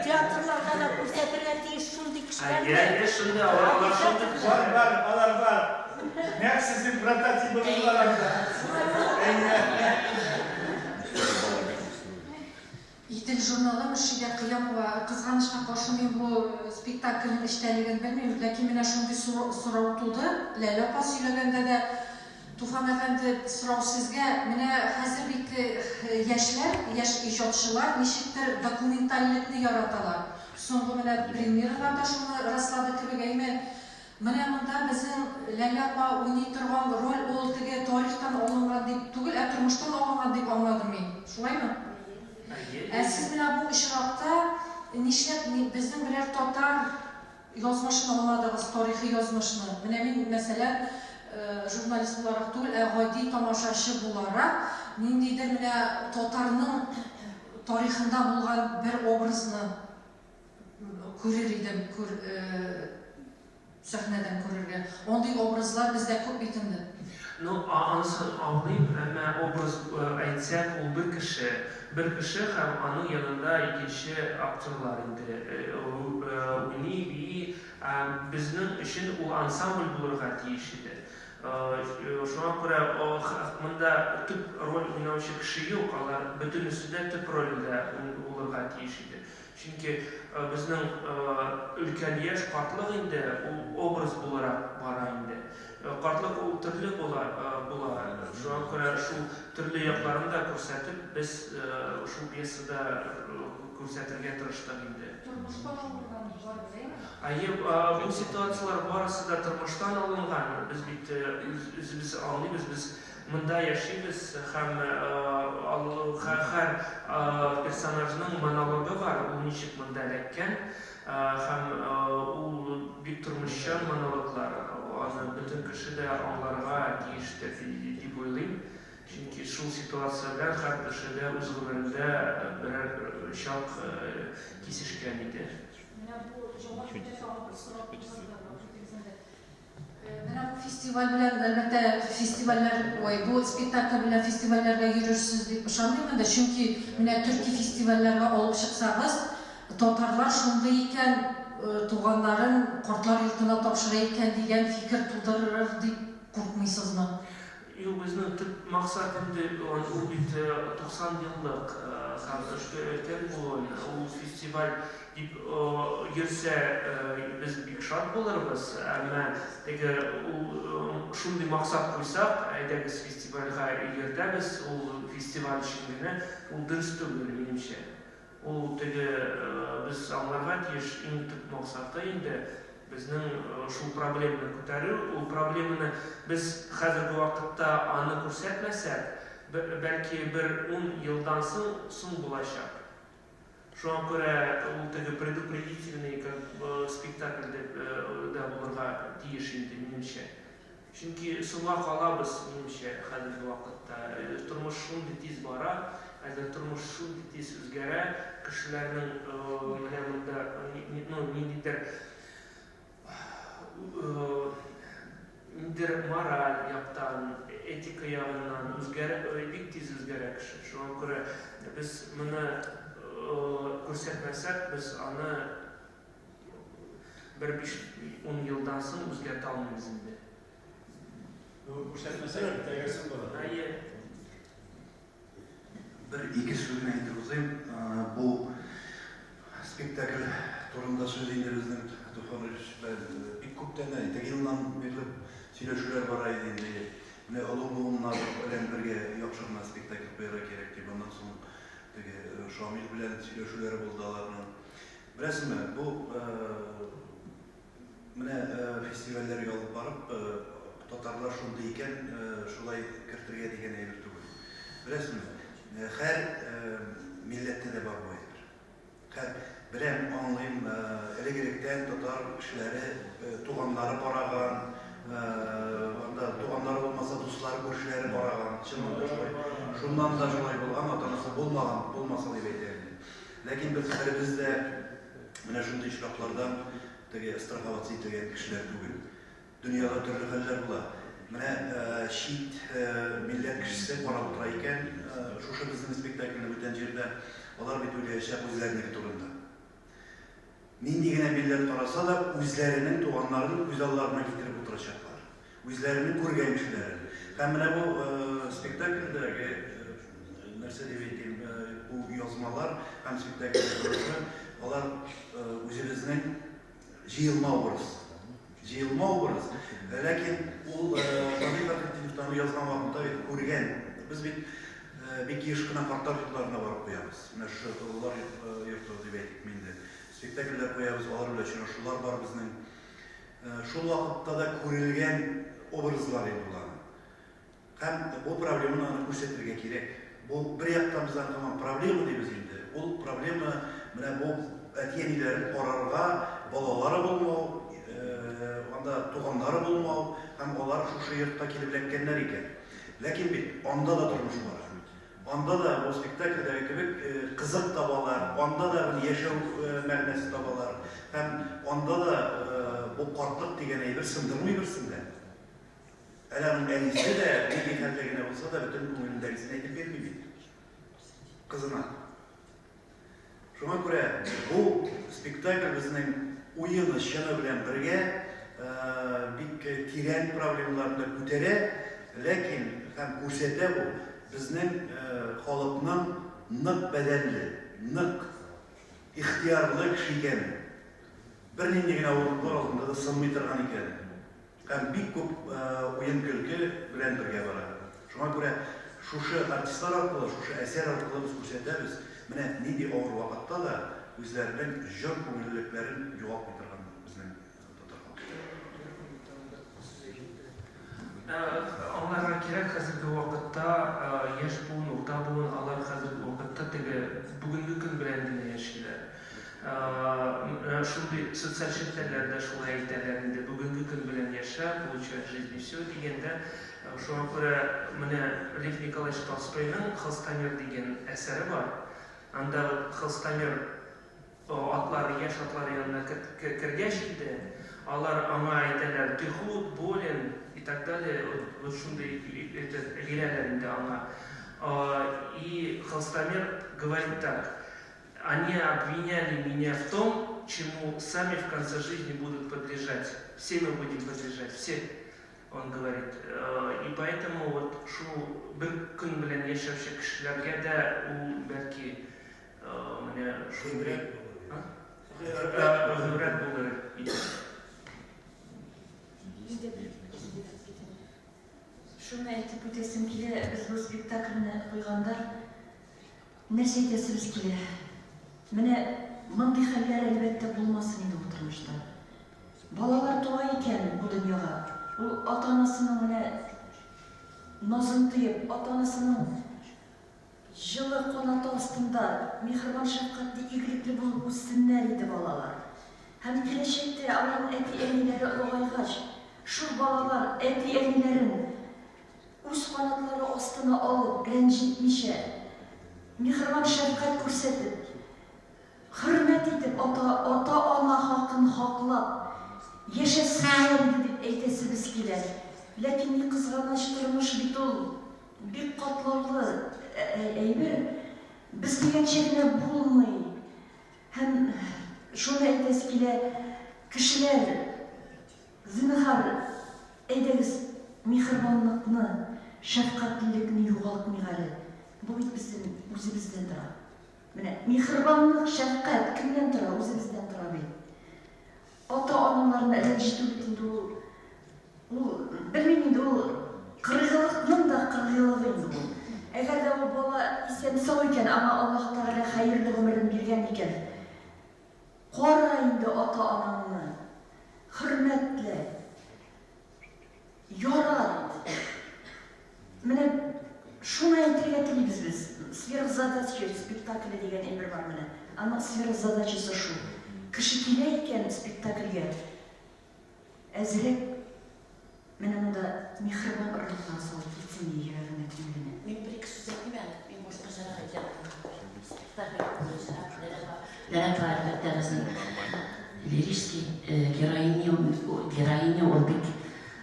театрларда да күрсәтергә тиеш шундый кешеләрне. Әйе, шундый, алар шундый. Бар, бар, алар бар. Нәкъ сезнең прототибыгыз бар анда. Әйе. Идел журналы Мөршидә Кыямова, Кызганычка каршы, мин бу спектакльнең эчтәлеген белмим, ләкин менә шундый сорау туды, Ләлә апа сөйләгәндә дә, Туфан әфәнде, сорау сезгә, менә хәзер бит яшьләр, яшь иҗатчылар ничектер документальлекне яраталар. Соңгы менә премьералар да шуны раслады кебек, әйме? Менә монда безнең Ләлә апа уйный торган роль ул теге тарихтан алынган дип түгел, ә тормыштан алынган дип аңладым мин. Шулаймы? Ә сез менә бу очракта нишләп безнең берәр татар язмышын алмадыгыз, тарихи язмышны? Менә мин, мәсәлән, журналист буларак түгел, ә гади тамашачы буларак, ниндидер менә татарның тарихында булган бер образны күрер идем, күр, сәхнәдән күрергә. Андый образлар бездә күп бит инде. Ну, анысын аңлыйм, әмма образ әйтсәк, ул бер кеше. Бер кеше һәм аның янында икенче актерлар инде уйный, бии. Ә безнең өчен ул ансамбль булырга тиеш иде. Шуңа күрә монда төп роль уйнаучы кеше юк, алар бөтенесе дә төп рольдә булырга тиеш иде. Чөнки безнең өлкән яшь, картлык инде ул образ буларак бара инде. Картлык ул төрле була, була. Шуңа күрә шул төрле якларын да күрсәтеп, без шул пьесада күрсәтергә тырыштык инде. Тормыштан алынган бар, әйеме? Әйе, бу ситуацияләр барысы да тормыштан алынган. Без бит үзебез аңлыйбыз, без Монда яшибез һәм һәр персонажның монологы бар, ул ничек монда эләккән һәм ул бик тормышчан монологлар, аны бөтен кеше дә аңларга тиештер дип уйлыйм, чөнки шул ситуация белән һәр кеше дә үз гомерендә берәр чак кисешкән иде. Менә бу җавап бирә тагын бер сорау тудырды, гафу итегез инде. Менә бу фестиваль белән, әлбәттә, фестивальләр, ой, бу спектакль белән фестивальләргә йөрерсез дип ышанмыйм инде, чөнки менә төрки фестивальләргә алып чыксагыз, татарлар шундый икән, туганнарын картлар йортына тапшыра икән дигән фикер тудырыр дип куркмыйсызмы? Юк, безнең төп максат инде ул бит 90 еллык һәм өлкән буын, ул фестиваль дип йөрсә, без бик шат булырбыз, әмма теге ул шундый максат куйсак, әйдәгез фестивальгә йөртәбез, ул фестиваль өчен генә, ул дөрес түгел, минемчә. Ул теге без аңларга тиеш, иң төп максаты инде безнең шул проблеманы күтәрү. Ул проблеманы без хәзерге вакытта аны күрсәтмәсәк, бәлки бер ун елдан соң соң булачак. Шуңа күрә ул теге предупредительный как бы спектакль дип дә булырга тиеш инде, минемчә. Чөнки соңга калабыз, минемчә, хәзерге вакытта. Тормыш шундый тиз бара, хәзер тормыш шундый тиз үзгәрә, кешеләрнең менә монда ну, ниндидер ниндидер мораль яктан, этика ягыннан үзгәрә, бик тиз үзгәрә кеше. Шуңа күрә без моны күрсәтмәсәк, без аны Бер биш-ун елдан соң үзгәртә алмыйбыз инде. Бүген күрсәтмәсәк, иртәгә соң була. Әйе. Бер-ике сүз генә әйтеп узыйм. Бу спектакль турында сүз инде безнең Туфан Ильич белән бик күптәннән, теге елдан бирле сөйләшүләр бара иде инде. Менә олы буыннар белән бергә яхшы гына спектакль куярга кирәк дип, аннан соң теге Шамил белән сөйләшүләр булды аларның. Беләсеңме, бу менә фестивальләргә алып барып, татарлар шундый икән, шулай кертергә дигән әйбер түгел. Беләсеңме, һәр милләттә дә бар бу әйбер. Һәр, беләм, аңлыйм, элек-электән татар кешеләре туганнары караган, анда туганнары булмаса, дуслары, күршеләре караган, чыннан да шулай. Шуннан да шулай булган, ата-анасы булмаган, булмаса дип әйтә инде. Ләкин без беребез дә менә шундый очраклардан теге страховаться ителгән кешеләр түгел. Дөньяда төрле хәлләр була. Менә чит милләт кешесе карап утыра икән, шушы безнең спектакльне бүтән җирдә, алар бит уйлаячак үзләренеке турында. Нинди генә милләт караса да, үзләренең туганнарын күз алларына китереп утырачаклар. Үзләренең күргән кешеләрен. Һәм менә бу спектакльдәге, нәрсә дип әйтим, бу язмалар һәм спектакльнең торышы, алар үзебезнең җыелма образ. Җыелма образ. Ләкин ул Шамил Фәхретдинов та аны язган вакытта бит күргән. Без бит бик еш кына картлар йортларына барып куябыз. Менә шушы олылар йорты дип әйтикме инде. Спектакльләр куябыз, алар белән очрашулар бар безнең. Шул вакытта да күрелгән образлар инде ул аның. Һәм бу проблеманы аны күрсәтергә кирәк. Бу бер яктан без аны һаман проблема дибез инде. Ул проблема менә бу әти-әниләрен карарга балалары булмау, анда туганнары булмау һәм алар шушы йортка килеп эләккәннәр икән. Ләкин бит анда да тормыш бара. Анда да бу спектакльдәге кебек кызык табалар, анда да бер яшәү мәгънәсе табалар һәм анда да бу картлык дигән әйбер сындырмый берсен дә. Әле аның әнисе дә, нинди хәлдә генә булса да, бөтен күңелендәгесен әйтеп бирми бит кызына. Шуңа күрә бу спектакль безнең уены, чыны белән бергә бик тирән проблемаларны да күтәрә, ләкин һәм күрсәтә бу безнең халыкның нык бәдәнле, нык ихтыярлы кеше икәнен, бернинди генә авырлыклар алдында да сынмый торган икәнен. Һәм бик күп уен-көлке белән бергә бара. Шуңа күрә шушы артистлар аркылы, шушы әсәр аркылы без күрсәтәбез, менә нинди авыр вакытта да үзләренең җор күңеллелекләрен югалтмый торган безнең татар халкы. Аңларга кирәк, хәзерге вакытта яшь буын, урта буын, алар хәзерге вакытта теге бүгенге көн белән генә яшиләр. Шундый социаль челтәрләр дә шулай әйтәләр инде, бүгенге көн белән яшә, получай от жизни все дигәндә. Шуңа күрә менә Лев Николаевич Толстойның Холстомер дигән әсәре бар. Анда вот Холстомер атлары, яшь атлар янына кергәч инде, алар аңа әйтәләр, ты худ, болен и так далее, вот шундый бирәләр инде аңа. И Холстомер говорит так: Они обвиняли меня в том, чему сами в конце жизни будут подлежать. Все мы будем подлежать, все. Он говорит. И поэтому вот шул бер көн белән яшәүче кешеләргә дә ул бәлки менә шундый гыйбрәт булыр иде. Шуны әйтеп үтәсем килә, без бу спектакльне куйганда нәрсә әйтәсебез килә? Менә мондый хәлләр, әлбәттә, булмасын инде бу тормышта. Балалар туа икән бу дөньяга, ул ата-анасының менә назын тоеп, ата-анасының җылы канаты астында миһербан, шәфкатьле, игелекле булып үссеннәр иде балалар. Һәм киләчәктә аларның әти-әниләре олыгайгач, шул балалар әти-әниләрен үз канатлары астына алып, рәнҗетмичә, миһербан, шәфкать күрсәтеп, Хөрмәт итеп, ата, ата-ана хакын хаклап, яшәсеннәр иде дип әйтәсебез килә. Ләкин ни кызганыч, тормыш бит ул бик катлаулы әйбер. Без дигәнчә генә булмый. Һәм шуны әйтәсе килә, кешеләр, зинһар, әйдәгез, миһербанлыкны, шәфкатьлелекне югалтмыйк әле. Бу бит безнең үзебездән тора. Менә миһербанлык, шәфкать кемнән тора? Үзебездән тора бит. Ата-аналарны рәнҗетү бит инде ул, ул, белмим инде, ул кыргыйлыкның да кыргыйлыгы инде ул. Әгәр дә ул бала исән-сау икән, аңа Аллаһы Тәгалә хәерле гомерен биргән икән, кара инде ата-анаңны, хөрмәтлә. Ярар. Менә шуны әйтергә телибез без. Сверхзадача спектакле дигән әйбер бар менә. Аның сверхзадачасы шул. Кеше килә икән спектакльгә, әзрәк менә монда миһербан орлыклары салып китсен иде йөрәгенә, күңеленә. Мин бер-ике сүз әйтим әле. Мин башкачарак әйтәм. Спектакль буенча Ләлә апа, әлбәттә, безнең лирический героиня, героиня ул бик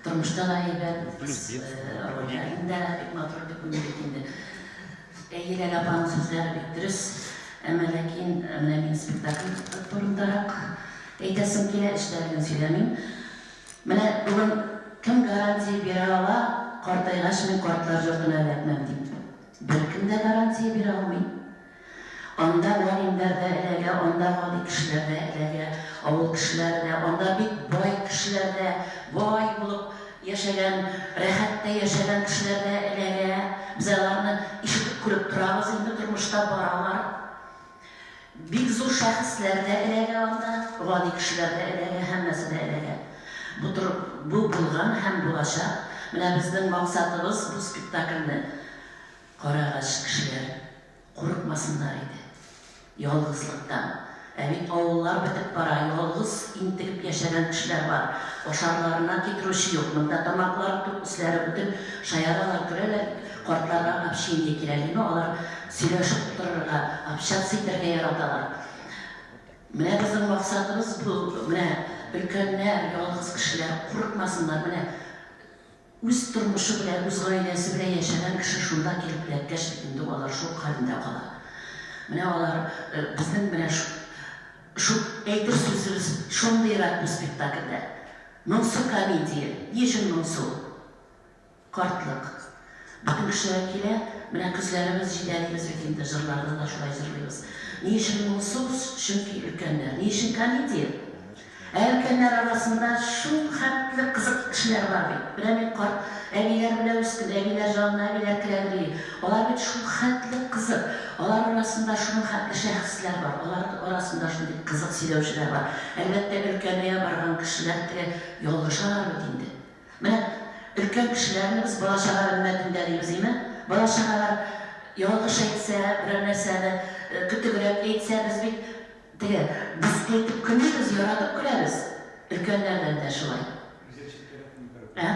тормышта да әйбәт, рольләрен дә бик матур итеп уйный бит инде. Әйе, Ләлә апаның сүзләре бик дөрес, әмма ләкин менә мин спектакль турындарак әйтәсем килә, эчтәлеген сөйләмим. Менә бүген кем гарантия бирә ала, картайгач мин картлар йортына эләкмәм дип? Беркем дә гарантия бирә алмый. Анда галимнәр дә эләгә, анда гади кешеләр дә эләгә, авыл кешеләре дә, анда бик бай кешеләр дә, бай булып яшәгән, рәхәттә яшәгән кешеләр дә эләгә. Без аларны ишетеп күреп торабыз инде, тормышта бар алар. Бик зур шәхесләр дә эләгә анда, гади кешеләр дә эләгә, һәммәсе дә эләгә. Бу тор, бу булган һәм булачак. Менә безнең максатыбыз бу спектакльне карагач кешеләр Курыкмасыннар иде. Ялгызлыктан. Ә бит авыллар бетеп бара, ялгыз интегеп яшәгән кешеләр бар. Ашарларына китерүче юк. Монда тамаклары тук, өсләре бөтен, шаяралар, көләләр. Картларга общение кирәк. Но алар сөйләшеп утырырга, общаться итәргә яраталар. Менә безнең максатыбыз бу, менә өлкәннәр, ялгыз кешеләр курыкмасыннар. Менә Үз тормышы белән, үз гаиләсе белән яшәгән кеше шунда килеп эләккәч бит инде алар шул хәлендә кала. Менә алар, безнең менә шул әйтер сүзебез шундыйрак бу спектакльдә. Моңсу комедия. Ни өчен моңсу? Картлык. Бөтен кешеләр килә, менә көзләребез җитә дибез бит инде, җырларда да шулай җырлыйбыз. Ни өчен моңсу? Чөнки өлкәннәр. Ни өчен комедия? Ә өлкәннәр арасында шул хәтле кызык кешеләр бар бит. Менә мин карт әбиләр белән үстем, әбиләр җанына әбиләр керәдер и. Алар бит шул хәтле кызык. Алар арасында шуның хәтле шәхесләр бар, алар арасында шундый кызык сөйләүчеләр бар. Әлбәттә, өлкәнәя барган кешеләр теге ялгышалар бит инде. Менә өлкән кешеләрне без бала-чага өммәтендә дибез, име? Бала-чагалар ялгыш әйтсә, берәр нәрсәне көтебрәк әйтсә, без бит Теге, без әйтеп көлмибез, яратып көләбез. Өлкәннәрдән дә шулай. Үзең читкәрәк микрофон. Ә?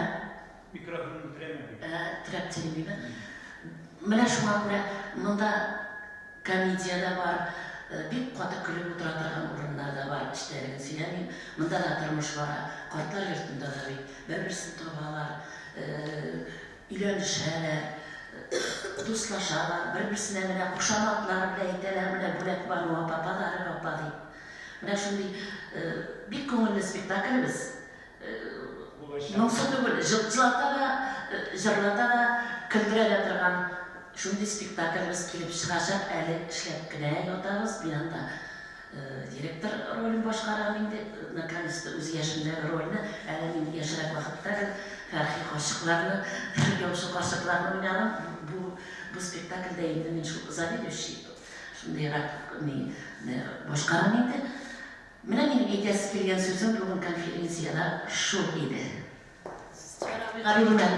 Микрофонны терәмә бик. Ә, терәп сөйлим, Менә шуңа күрә монда комедия дә бар, бик каты көлеп утыра торган урыннар да бар, эчтәлеген сөйләмим. Монда да тормыш бара. Картлар йортында да бит бер-берсен табалар, Өйләнешәләр, дуслашалар, бер-берсенә менә кушаматлар белән әйтәләр, менә Бүләкбану апа, подарок апа дип. Менә шундый бик күңелле спектаклебез. Булачак. Моңсу түгел, җылата да, җырлата да, көлдерә дә торган шундый спектаклебез килеп чыгачак, әле эшләп кенә ятабыз, мин анда директор ролен башкарам инде, наконец-то үз яшемдәге рольне, әле мин яшьрәк вакытта гел Фәрхи карчыкларны, яучы карчыкларны уйнадым, бу бу спектакльдә инде мин шул заведующий шундыйрак ни башкарам инде. Менә минем әйтәсе килгән сүзем бүген конференциядә шул иде. Габидулла.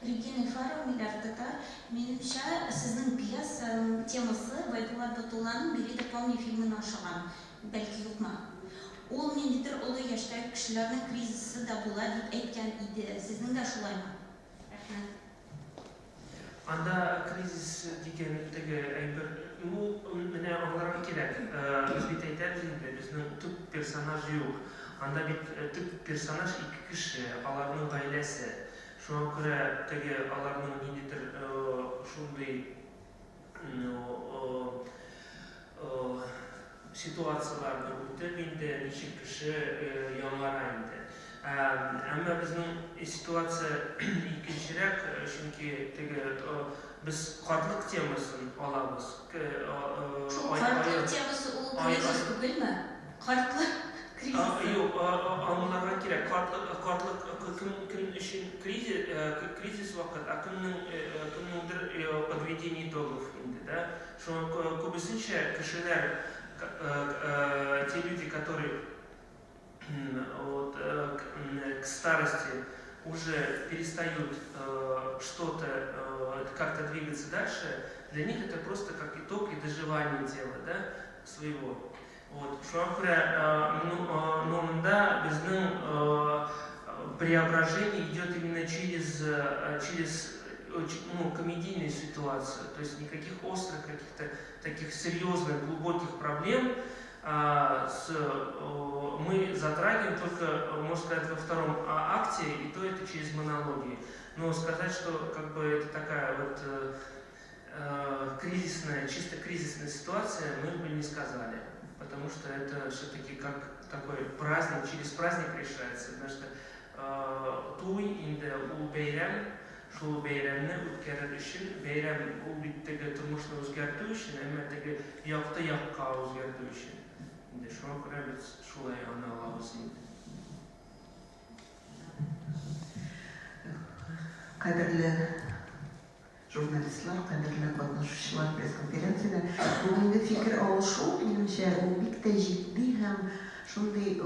Регина Ильфарова, Миллиард татар. Минемчә, сезнең пьесаның темасы Байдулла Батулланың Бери да помни фильмына ошаган. Бәлки, юкмы? Ул ниндидер олы яшьтәге кешеләрнең кризисы да була дип әйткән иде. Сезнең дә шулаймы? Рәхмәт. Анда кризис дигән теге әйбер, ул менә аңларга кирәк. Без бит әйтәбез инде, безнең төп персонаж юк. Анда бит төп персонаж ике кеше, аларның гаиләсе. Шуңа күрә теге аларның ниндидер шундый ситуацияләрне үтеп инде, ничек кеше яңара инде. Әмма безнең ситуация икенчерәк, чөнки теге без картлык темасын алабыз. Шул картлык темасы ул кризис түгелме? Картлык кризисы. Юк, аңларга кирәк. Картлык, картлык кем, кем өчен кризис, кризис вакыт, ә кемнең, кемнеңдер подведение итогов инде, да. Шуңа күбесенчә кешеләр, те люди, которые вот, к старости уже перестают что-то, как-то двигаться дальше, для них это просто как итог и доживание дела, да, своего. Вот. Шуңа күрә, ну, но монда безнең преображение идет именно через ну, комедийную ситуацию. То есть никаких острых каких-то таких серьезных, глубоких проблем мы затрагиваем только, можно сказать, во втором акте, и то это через монологи. Но сказать, что как бы это такая вот кризисная, чисто кризисная ситуация, мы бы не сказали. Потому что это все-таки как такой праздник, через праздник решается. Потому что туй инде ул бәйрәм, шул бәйрәмне үткәрер өчен, бәйрәм ул бит теге тормышны үзгәртү өчен, әмма теге якты якка үзгәртү өчен. Инде шуңа күрә без шулай аны алабыз инде. Кадерле журналистлар, кадерле катнашучылар пресс-конференциядә. Бүгенге фикер алышу, минемчә, ул бик тә җитди һәм шундый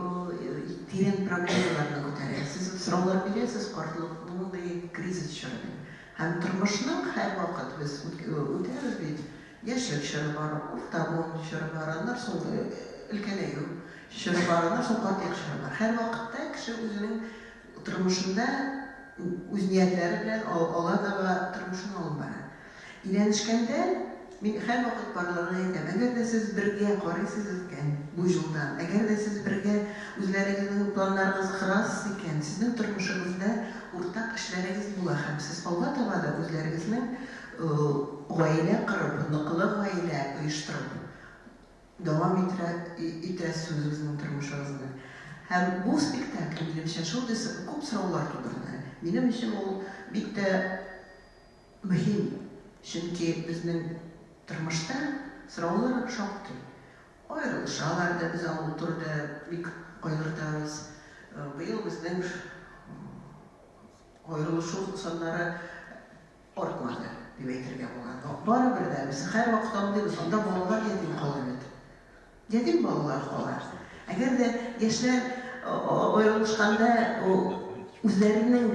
тирән проблемаларны күтәрә. Сез сораулар бирәсез, картлык мондый кризис чоры дип. Һәм тормышның һәрвакыт без үтәбез бит. Яшьлек чоры бар, урта буын чоры бар, аннан соң өлкәнәю чоры бар, аннан соң картлык чоры бар. Һәрвакытта кеше үзенең тормышында үз ниятләре белән алга таба тормышын алып бара. Өйләнешкәндә мин һәрвакыт парларга әйтәм, әгәр дә сез бергә карыйсыз икән бу юлдан, әгәр дә сез бергә үзләрегезнең планнарыгыз корасыз икән, сезнең тормышыгызда уртак эшләрегез була һәм сез алга таба да үзләрегезнең гаилә корып, ныклы гаилә оештырып, дәвам итәсез үзегезнең тормышыгызны. Һәм бу спектакль, минемчә, шундый күп сораулар тудырды. Минем өчен ул бик тә мөһим, чөнки безнең тормышта сораулар шактый. Аерылышалар да, без ул турыда бик кайгыртабыз. Быел безнең аерылышу саннары артмады дип әйтергә була. Но барыбер дә без һәрвакыт аңлыйбыз, анда балалар ятим кала бит. Ятим балалар кала. Әгәр дә яшьләр аерылышканда үзләренең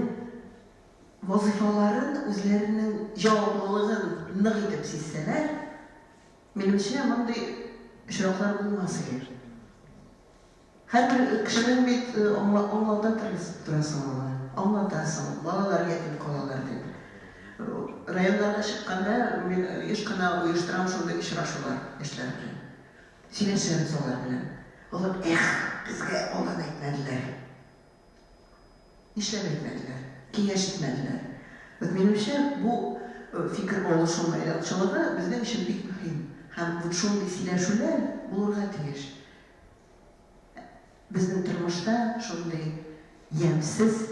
вазифаларын, үзләренең җаваплылыгын нык итеп сизсәләр, минемчә, мондый очраклар булмас иде. Һәрбер кешенең бит аңлата торасың аңа, аңлатасың, балалар ятим калалар дип. Районнарга чыкканда мин еш кына оештырам шундый очрашулар яшьләр белән. Сөйләшәбез алар белән. Алар, эх, безгә алдан әйтмәделәр. Нишләп әйтмәделәр? Киңәш итмәделәр. Вот минемчә, бу фикер алышу мәйданчылыгы безнең өчен бик мөһим. Һәм вот шундый сөйләшүләр булырга тиеш. Безнең тормышта шундый ямьсез,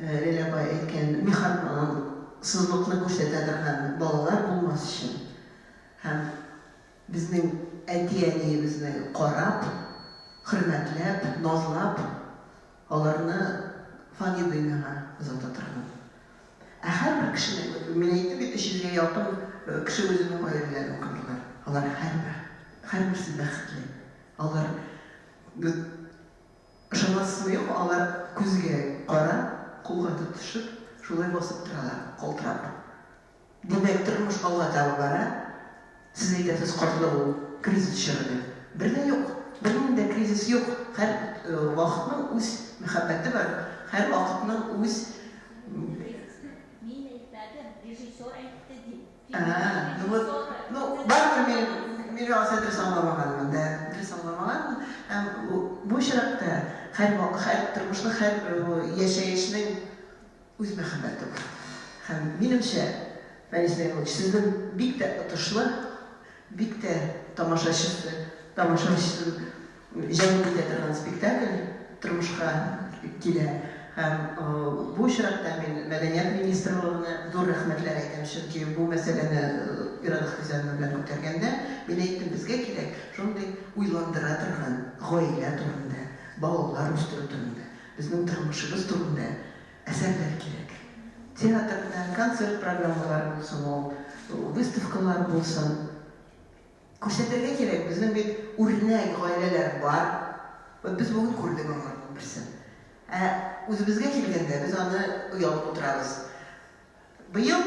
Ләлә апа әйткән миһербансызлыкны күрсәтә торган балалар булмас өчен һәм безнең әти-әниебезне карап, хөрмәтләп, назлап, аларны фани дөньяга озата торган. Ә һәрбер кешенең, мин әйттем бит, 300 гә якын кеше үзенең гаиләләрен кордылар. Алар һәрбер, һәрберсе бәхетле. Алар, ышанасызмы, юкмы, алар күзгә карап, кулга тотышып, шулай басып торалар, калтырап. Димәк, тормыш алга таба бара. Сез әйтәсез, картлык ул кризис чоры дип. Бер дә юк. Бернинди дә кризис юк. Һәр вакытның үз мәхәббәте бар, һәр вакытның үз. Кризисны мин әйтмәдем, режиссер әйтте дим. А, ну вот, ну, барыбер мин, мин алса дөрес аңламаганмын, да, дөрес аңламаганмын. Һәм бу очракта һәр, һәр тормышның, һәр яшәешнең үз мәхәббәте бар. Һәм, минемчә, Фәнис Наилович, сезнең бик тә отышлы, бик тә тамашачысы, тамашачысын җәлеп итә торган спектакль тормышка килә. Һәм бу очракта мин Мәдәният министрлыгына зур рәхмәтләр әйтәм, чөнки бу мәсьәләне Ирада Хәкимзянова белән күтәргәндә, мин әйттем, безгә кирәк шундый уйландыра торган гаилә турында, балалар үстерү турында, безнең тормышыбыз турында әсәрләр кирәк. Театрда концерт программалары булсын ул, выставкалар булсын. Күрсәтергә кирәк, безнең бит үрнәк гаиләләр бар. Вот без бүген күрдек аларның берсен. Ә үзебезгә килгәндә, без аны оялып утырабыз. Быел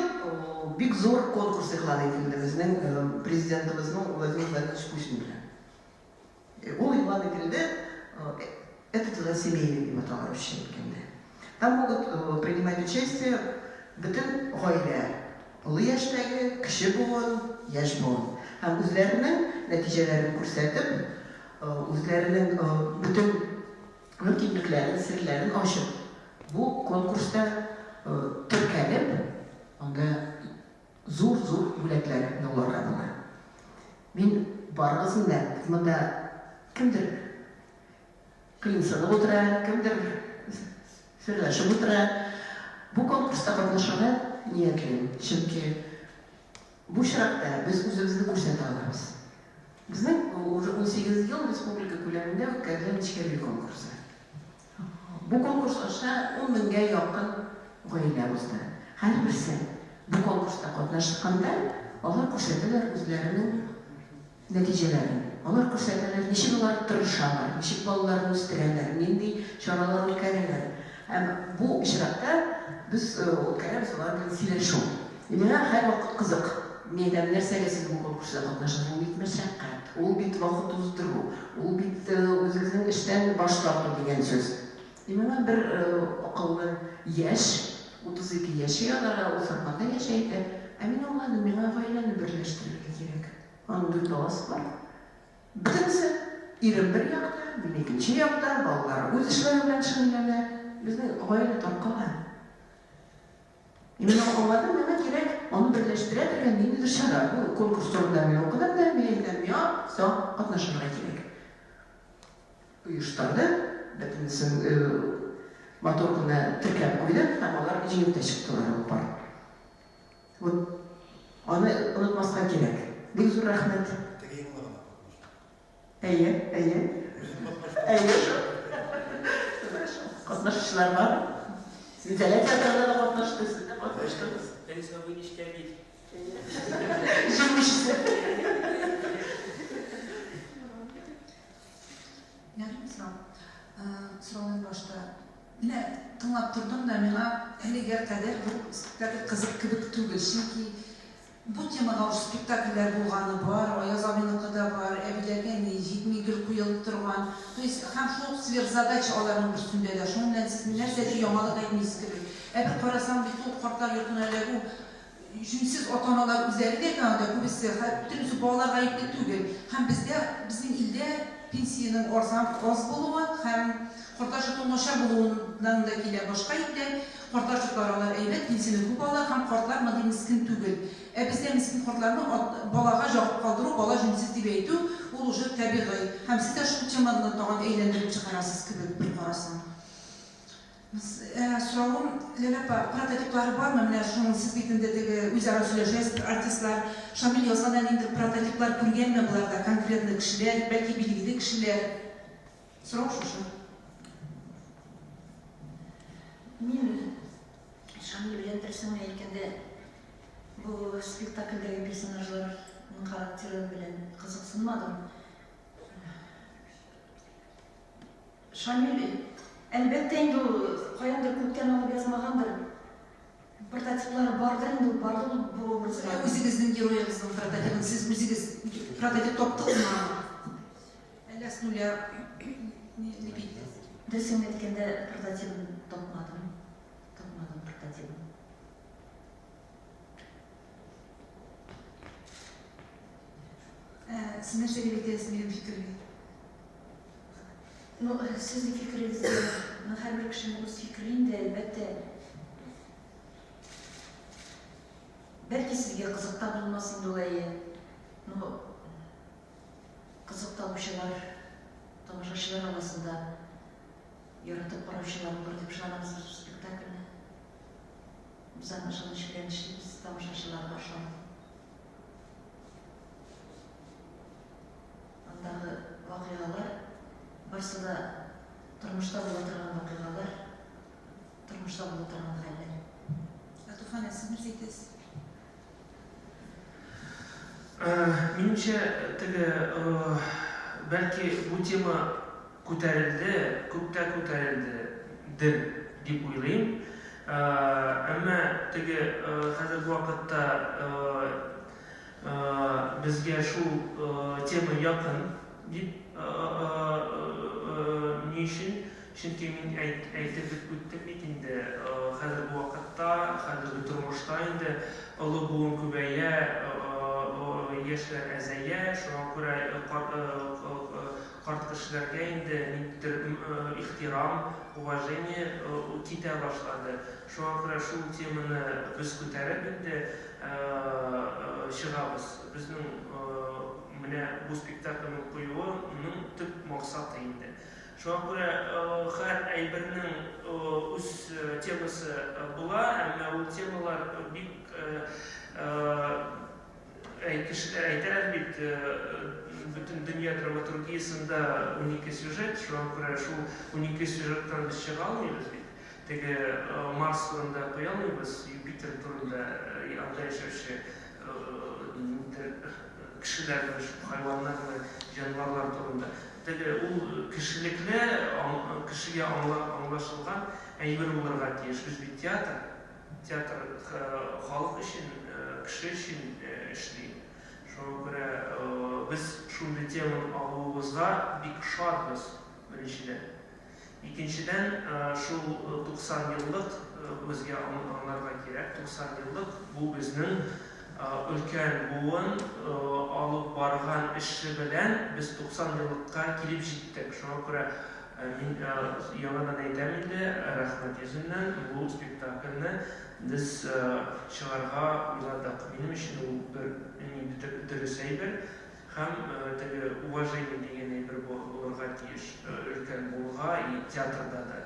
бик зур конкурс игълан ителде безнең президентыбызның Владимир Владимирович Путин белән. Ул игълан ителде, это дела семейные дип атала русча әйткәндә. Там могут принимать участие бөтен гаилә, олы яшьтәге, кече буын, яшь буын. Һәм үзләренең нәтиҗәләрен күрсәтеп, үзләренең бөтен мөмкинлекләрен, серләрен ачып, бу конкурста теркәлеп, анда зур-зур бүләкләр яуларга була. Мин барыгызны да, монда кемдер кыенсынып утыра, кемдер серләшеп утыра. Бу конкурста катнашырга ниятлим, чөнки бу очракта без үзебезне күрсәтә алабыз. Безнең уже 18 ел республика күләмендә үткәрелә Нечкәбил конкурсы. Бу конкурс аша 10 меңгә якын гаилә узды. Һәрберсе бу конкурста катнашканда, алар күрсәтәләр үзләренең нәтиҗәләрен. Алар күрсәтәләр, ничек алар тырышалар, ничек балаларын үстерәләр, нинди чаралар үткәрәләр. Һәм бу очракта без үткәрәбез алар белән сөйләшү. Миңа һәрвакыт кызык. Мин әйтәм, нәрсәгә сез бу конкурста катнашасыз? Ул бит мәшәкать, ул бит вакыт уздыру, ул бит үзегезнең эштән баш тарту дигән сүз. И миңа бер акыллы яшь, 32 яши аларга, ул Сарманда яши әйтә, ә мин аңладым, миңа гаиләне берләштерергә кирәк. Аның дүрт баласы бар. Бөтенесе, ирем бер якта, мин икенче якта, балалар үз эшләре белән шөгыльләнә. Безнең гаилә таркала. Мин аңладым, миңа кирәк аны берләштерә торган ниндидер чара. Бу конкурс турында мин укыдым да, мин әйтәм, миңа все, катнашырга кирәк. Оештырды, бөтенесен матур гына теркәп куйдык һәм алар җиңеп тә чыктылар ул пар. Вот аны онытмаска кирәк. Бик зур рәхмәт. Теге елны гына катнашты. Әйе, әйе. Әйе шул. Катнашучылар бар. Синзәлә театрында да катнашты, сез дә катнаштыгыз. Фәнис абый Нечкәбил. Җиңүчесе. Ярыймы сорау? Сораудан башта. Менә тыңлап тордым да, миңа әлегә кадәр бу спектакль кызык кебек түгел. Чөнки Бу темага ук спектакльләр булганы бар, Аяз абыйныкы да бар, әбиләргә ни җитми, гел куелып торган. То есть һәм шул ук сверхзадача аларның берсендә дә. Шуның белән сез нәрсәдер яңалык әйтмисез кебек. Ә бер карасаң бит ул картлар йортына эләгү, Җүнсез ата-аналар үзләре дә анда күбесе, бөтенесе балалар гаепле түгел. Һәм бездә, безнең илдә пенсиянең арзан, аз булуы һәм картлар йортының начар булуыннан да килә. Башка илдә картлар йортлары алар әйбәт, пенсияне күп ала һәм картлар мондый мескен түгел. Ә бездә мескен картларны балага җагып калдыру, бала җүнсез дип әйтү, ул уже табигый. Һәм сез дә шул теманы тагын әйләндереп чыгарасыз кебек, бер карасаң. Ә, соравым, Ләлә апа, прототиплары бармы? Менә шуның сез бит инде теге үзара сөйләшәсез, артистлар. Шамил язганда ниндидер прототиплар күргәнме боларда, конкретно кешеләр, бәлки билгеле кешеләр? Сорау шушы. Мин Шамил белән дөресен генә әйткәндә, бу спектакльдәге персонажларның характеры белән кызыксынмадым. Шамил, әлбәттә инде ул каяндыр күктән алып язмагандыр. Прототиплары бардыр инде ул, бардыр ул бу образларның. Үзегезнең героегызның прототибын сез үзегез прототип таптыгызмы аны? Әллә с нуля лепить? Дөресен әйткәндә, прототибын тапмадым. Тапмадым прототибын. Ә сез нәрсә дип әйтәсез минем фикергә? Ну, сезнең фикерегезгә, ну, һәрбер кешенең үз фикере инде, әлбәттә. Бәлки сезгә кызык та булмас инде ул, әйе. Ну, кызык табучылар, тамашачылар арасында яратып караучылар булыр дип ышанабыз без бу спектакльне. Без аны ышаныч белән эшлибез, тамашачыларга ышанып. Андагы вакыйгалар барсы да тормышта була торган вакыйгалар, тормышта була торган хәлләр. Ә Туфан, ә сез нәрсә әйтәсез? Минемчә, теге, бәлки бу тема күтәрелде, күп тә күтәрелде, дер дип уйлыйм. Әмма теге хәзерге вакытта Безгә шул тема якын дип ни өчен? Чөнки мин әйтеп үттем бит инде, хәзерге вакытта, хәзерге тормышта инде олы буын күбәя, яшьләр әзәя, шуңа күрә карт кешеләргә инде ниндидер ихтирам, уважение китә башлады. Шуңа күрә шул теманы без күтәреп инде чыгабыз. Безнең менә бу спектакльне куюының төп максаты инде. Шуңа күрә һәр әйбернең үз темасы була, әмма ул темалар бик кешеләр әйтәләр бит, бөтен дөнья драматургиясендә 12 сюжет, шуңа күрә шул 12 сюжеттан без чыга алмыйбыз бит. Теге Марс турында куя алмыйбыз, Юпитер турында, анда яшәүче ниндидер кешеләрне, хайваннарны, җанварлар турында. Теге ул кешелекле, кешегә аңлашылган әйбер булырга тиеш. Без бит театр, театр халык өчен, кеше өчен эшли. Шуңа күрә без шундый теманы алуыбызга бик шатбыз, беренчедән. Икенчедән, шул 90 еллык безгә аңларга кирәк, 90 еллык бу безнең өлкән буын алып барган эше белән без 90 еллыкка килеп җиттек. Шуңа күрә мин яңадан әйтәм инде, рәхмәт йөзеннән, бу спектакльне без чыгарга уйладык. Минем өчен ул бер ниндидер дөрес әйбер. Һәм теге уважение дигән әйбер булырга тиеш өлкән буынга и театрда да.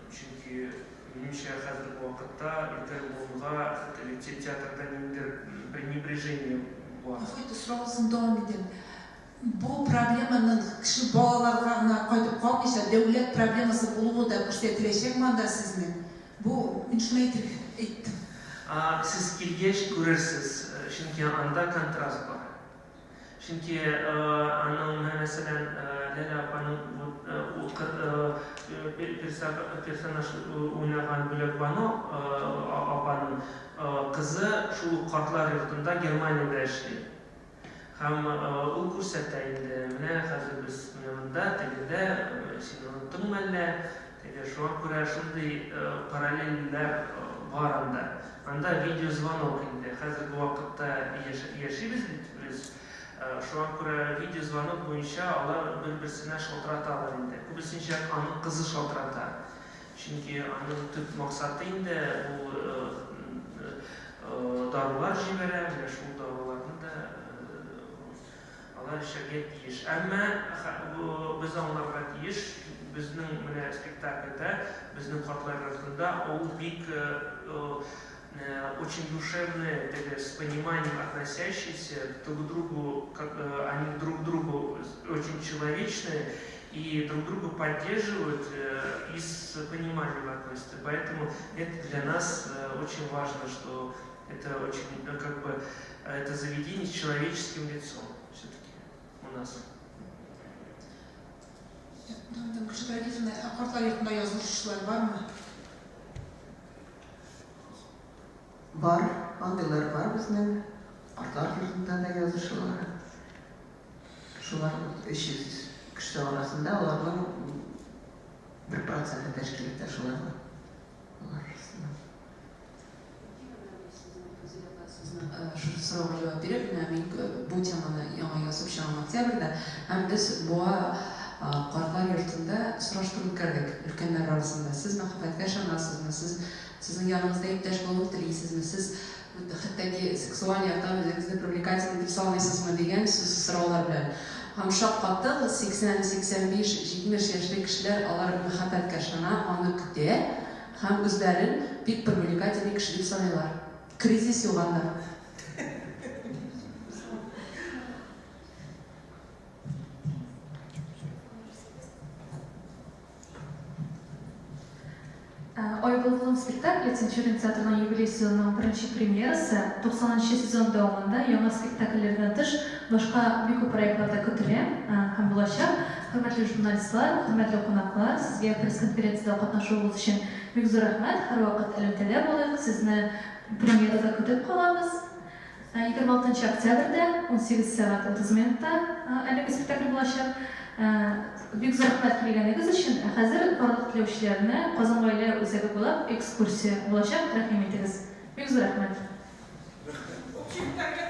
Чөнки, минемчә, хәзерге вакытта өлкән буынга теге театрда ниндидер пренебрежение бар. Гафу итеп, соравыгызны дәвам итәм. Бу проблеманың кеше балаларга гына кайтып калмыйча, дәүләт проблемасы булуы да күрсәтеләчәкме анда сезнең? Бу, мин шуны әйтергә әйттем. Сез килгәч күрерсез, чөнки анда контраст бар. Чөнки аның, менә мәсәлән, Ләлә апаның персонаж уйнаган Бүләкбану апаның кызы шул ук картлар йортында Германиядә эшли. Һәм ул күрсәтә инде, менә хәзер без менә монда, тегендә, син оныттыңмы әллә? Теге, шуңа күрә шундый параллельләр бар анда. Анда видеозвонок инде. Хәзерге вакытта яшибез бит без. Шуңа күрә видеозвонок буенча алар бер-берсенә шалтыраталар инде. Күбесенчә аның кызы шалтырата. Чөнки аның төп максаты инде ул дарулар җибәрә, менә шул даруларны да алар эчәргә тиеш. Әмма без аңларга тиеш, безнең менә спектакльдә, безнең картлар йортында ул бик очень душевные, теге с пониманием относящиеся друг к другу, как они друг к другу очень человечные и друг друга поддерживают и с пониманием относятся. Поэтому это для нас очень важно, что это очень, как бы, это заведение с человеческим лицом все-таки у нас. Гөлшат Рәдифовна, ә картлар йортында язылышучылар бармы? Бар, андыйлар бар безнең. Картлар йортында да язышалар. Шулар 300 кеше арасында аларның 1 проценты тәшкил итә шуларны. Алар арасында. Шушы сорауга җавап биреп, менә мин бу теманы яңа язып чыгам октябрьдә, һәм без Буа картлар йортында сораштыру үткәрдек өлкәннәр арасында. Сез мәхәббәткә ышанасызмы? Сез сезнең яныгызда иптәш булуын телисезме? Сез хәтта ки сексуаль яктан үзегезне привлекательный дип саныйсызмы дигән сүз сораулар белән. Һәм шаккаттык, 80, 85, 70 яшьлек кешеләр алар мәхәббәткә ышана, аны көтә һәм үзләрен бик привлекательный кеше дип саныйлар. Кризис юк анда. Айбылдым спектакле Тинчурин театрының юбилей сезонының беренче премьерасы. 90 сезон дәвамында яңа спектакльләрдән тыш башка бик күп проектлар да көтелә һәм булачак. Хөрмәтле журналистлар, хөрмәтле кунаклар, сезгә пресс-конференциядә катнашуыгыз өчен бик зур рәхмәт. Һәрвакыт элемтәдә булыйк, сезне премьерада көтеп калабыз. 26 октябрьдә 18 сәгать 30 минутта әлеге спектакль булачак. Бик зур рәхмәт килгәнегез өчен. Ә хәзер барлык теләүчеләрне Казан гаилә үзәге буйлап экскурсия булачак. Рәхим итегез. Бик зур рәхмәт. Спектакль.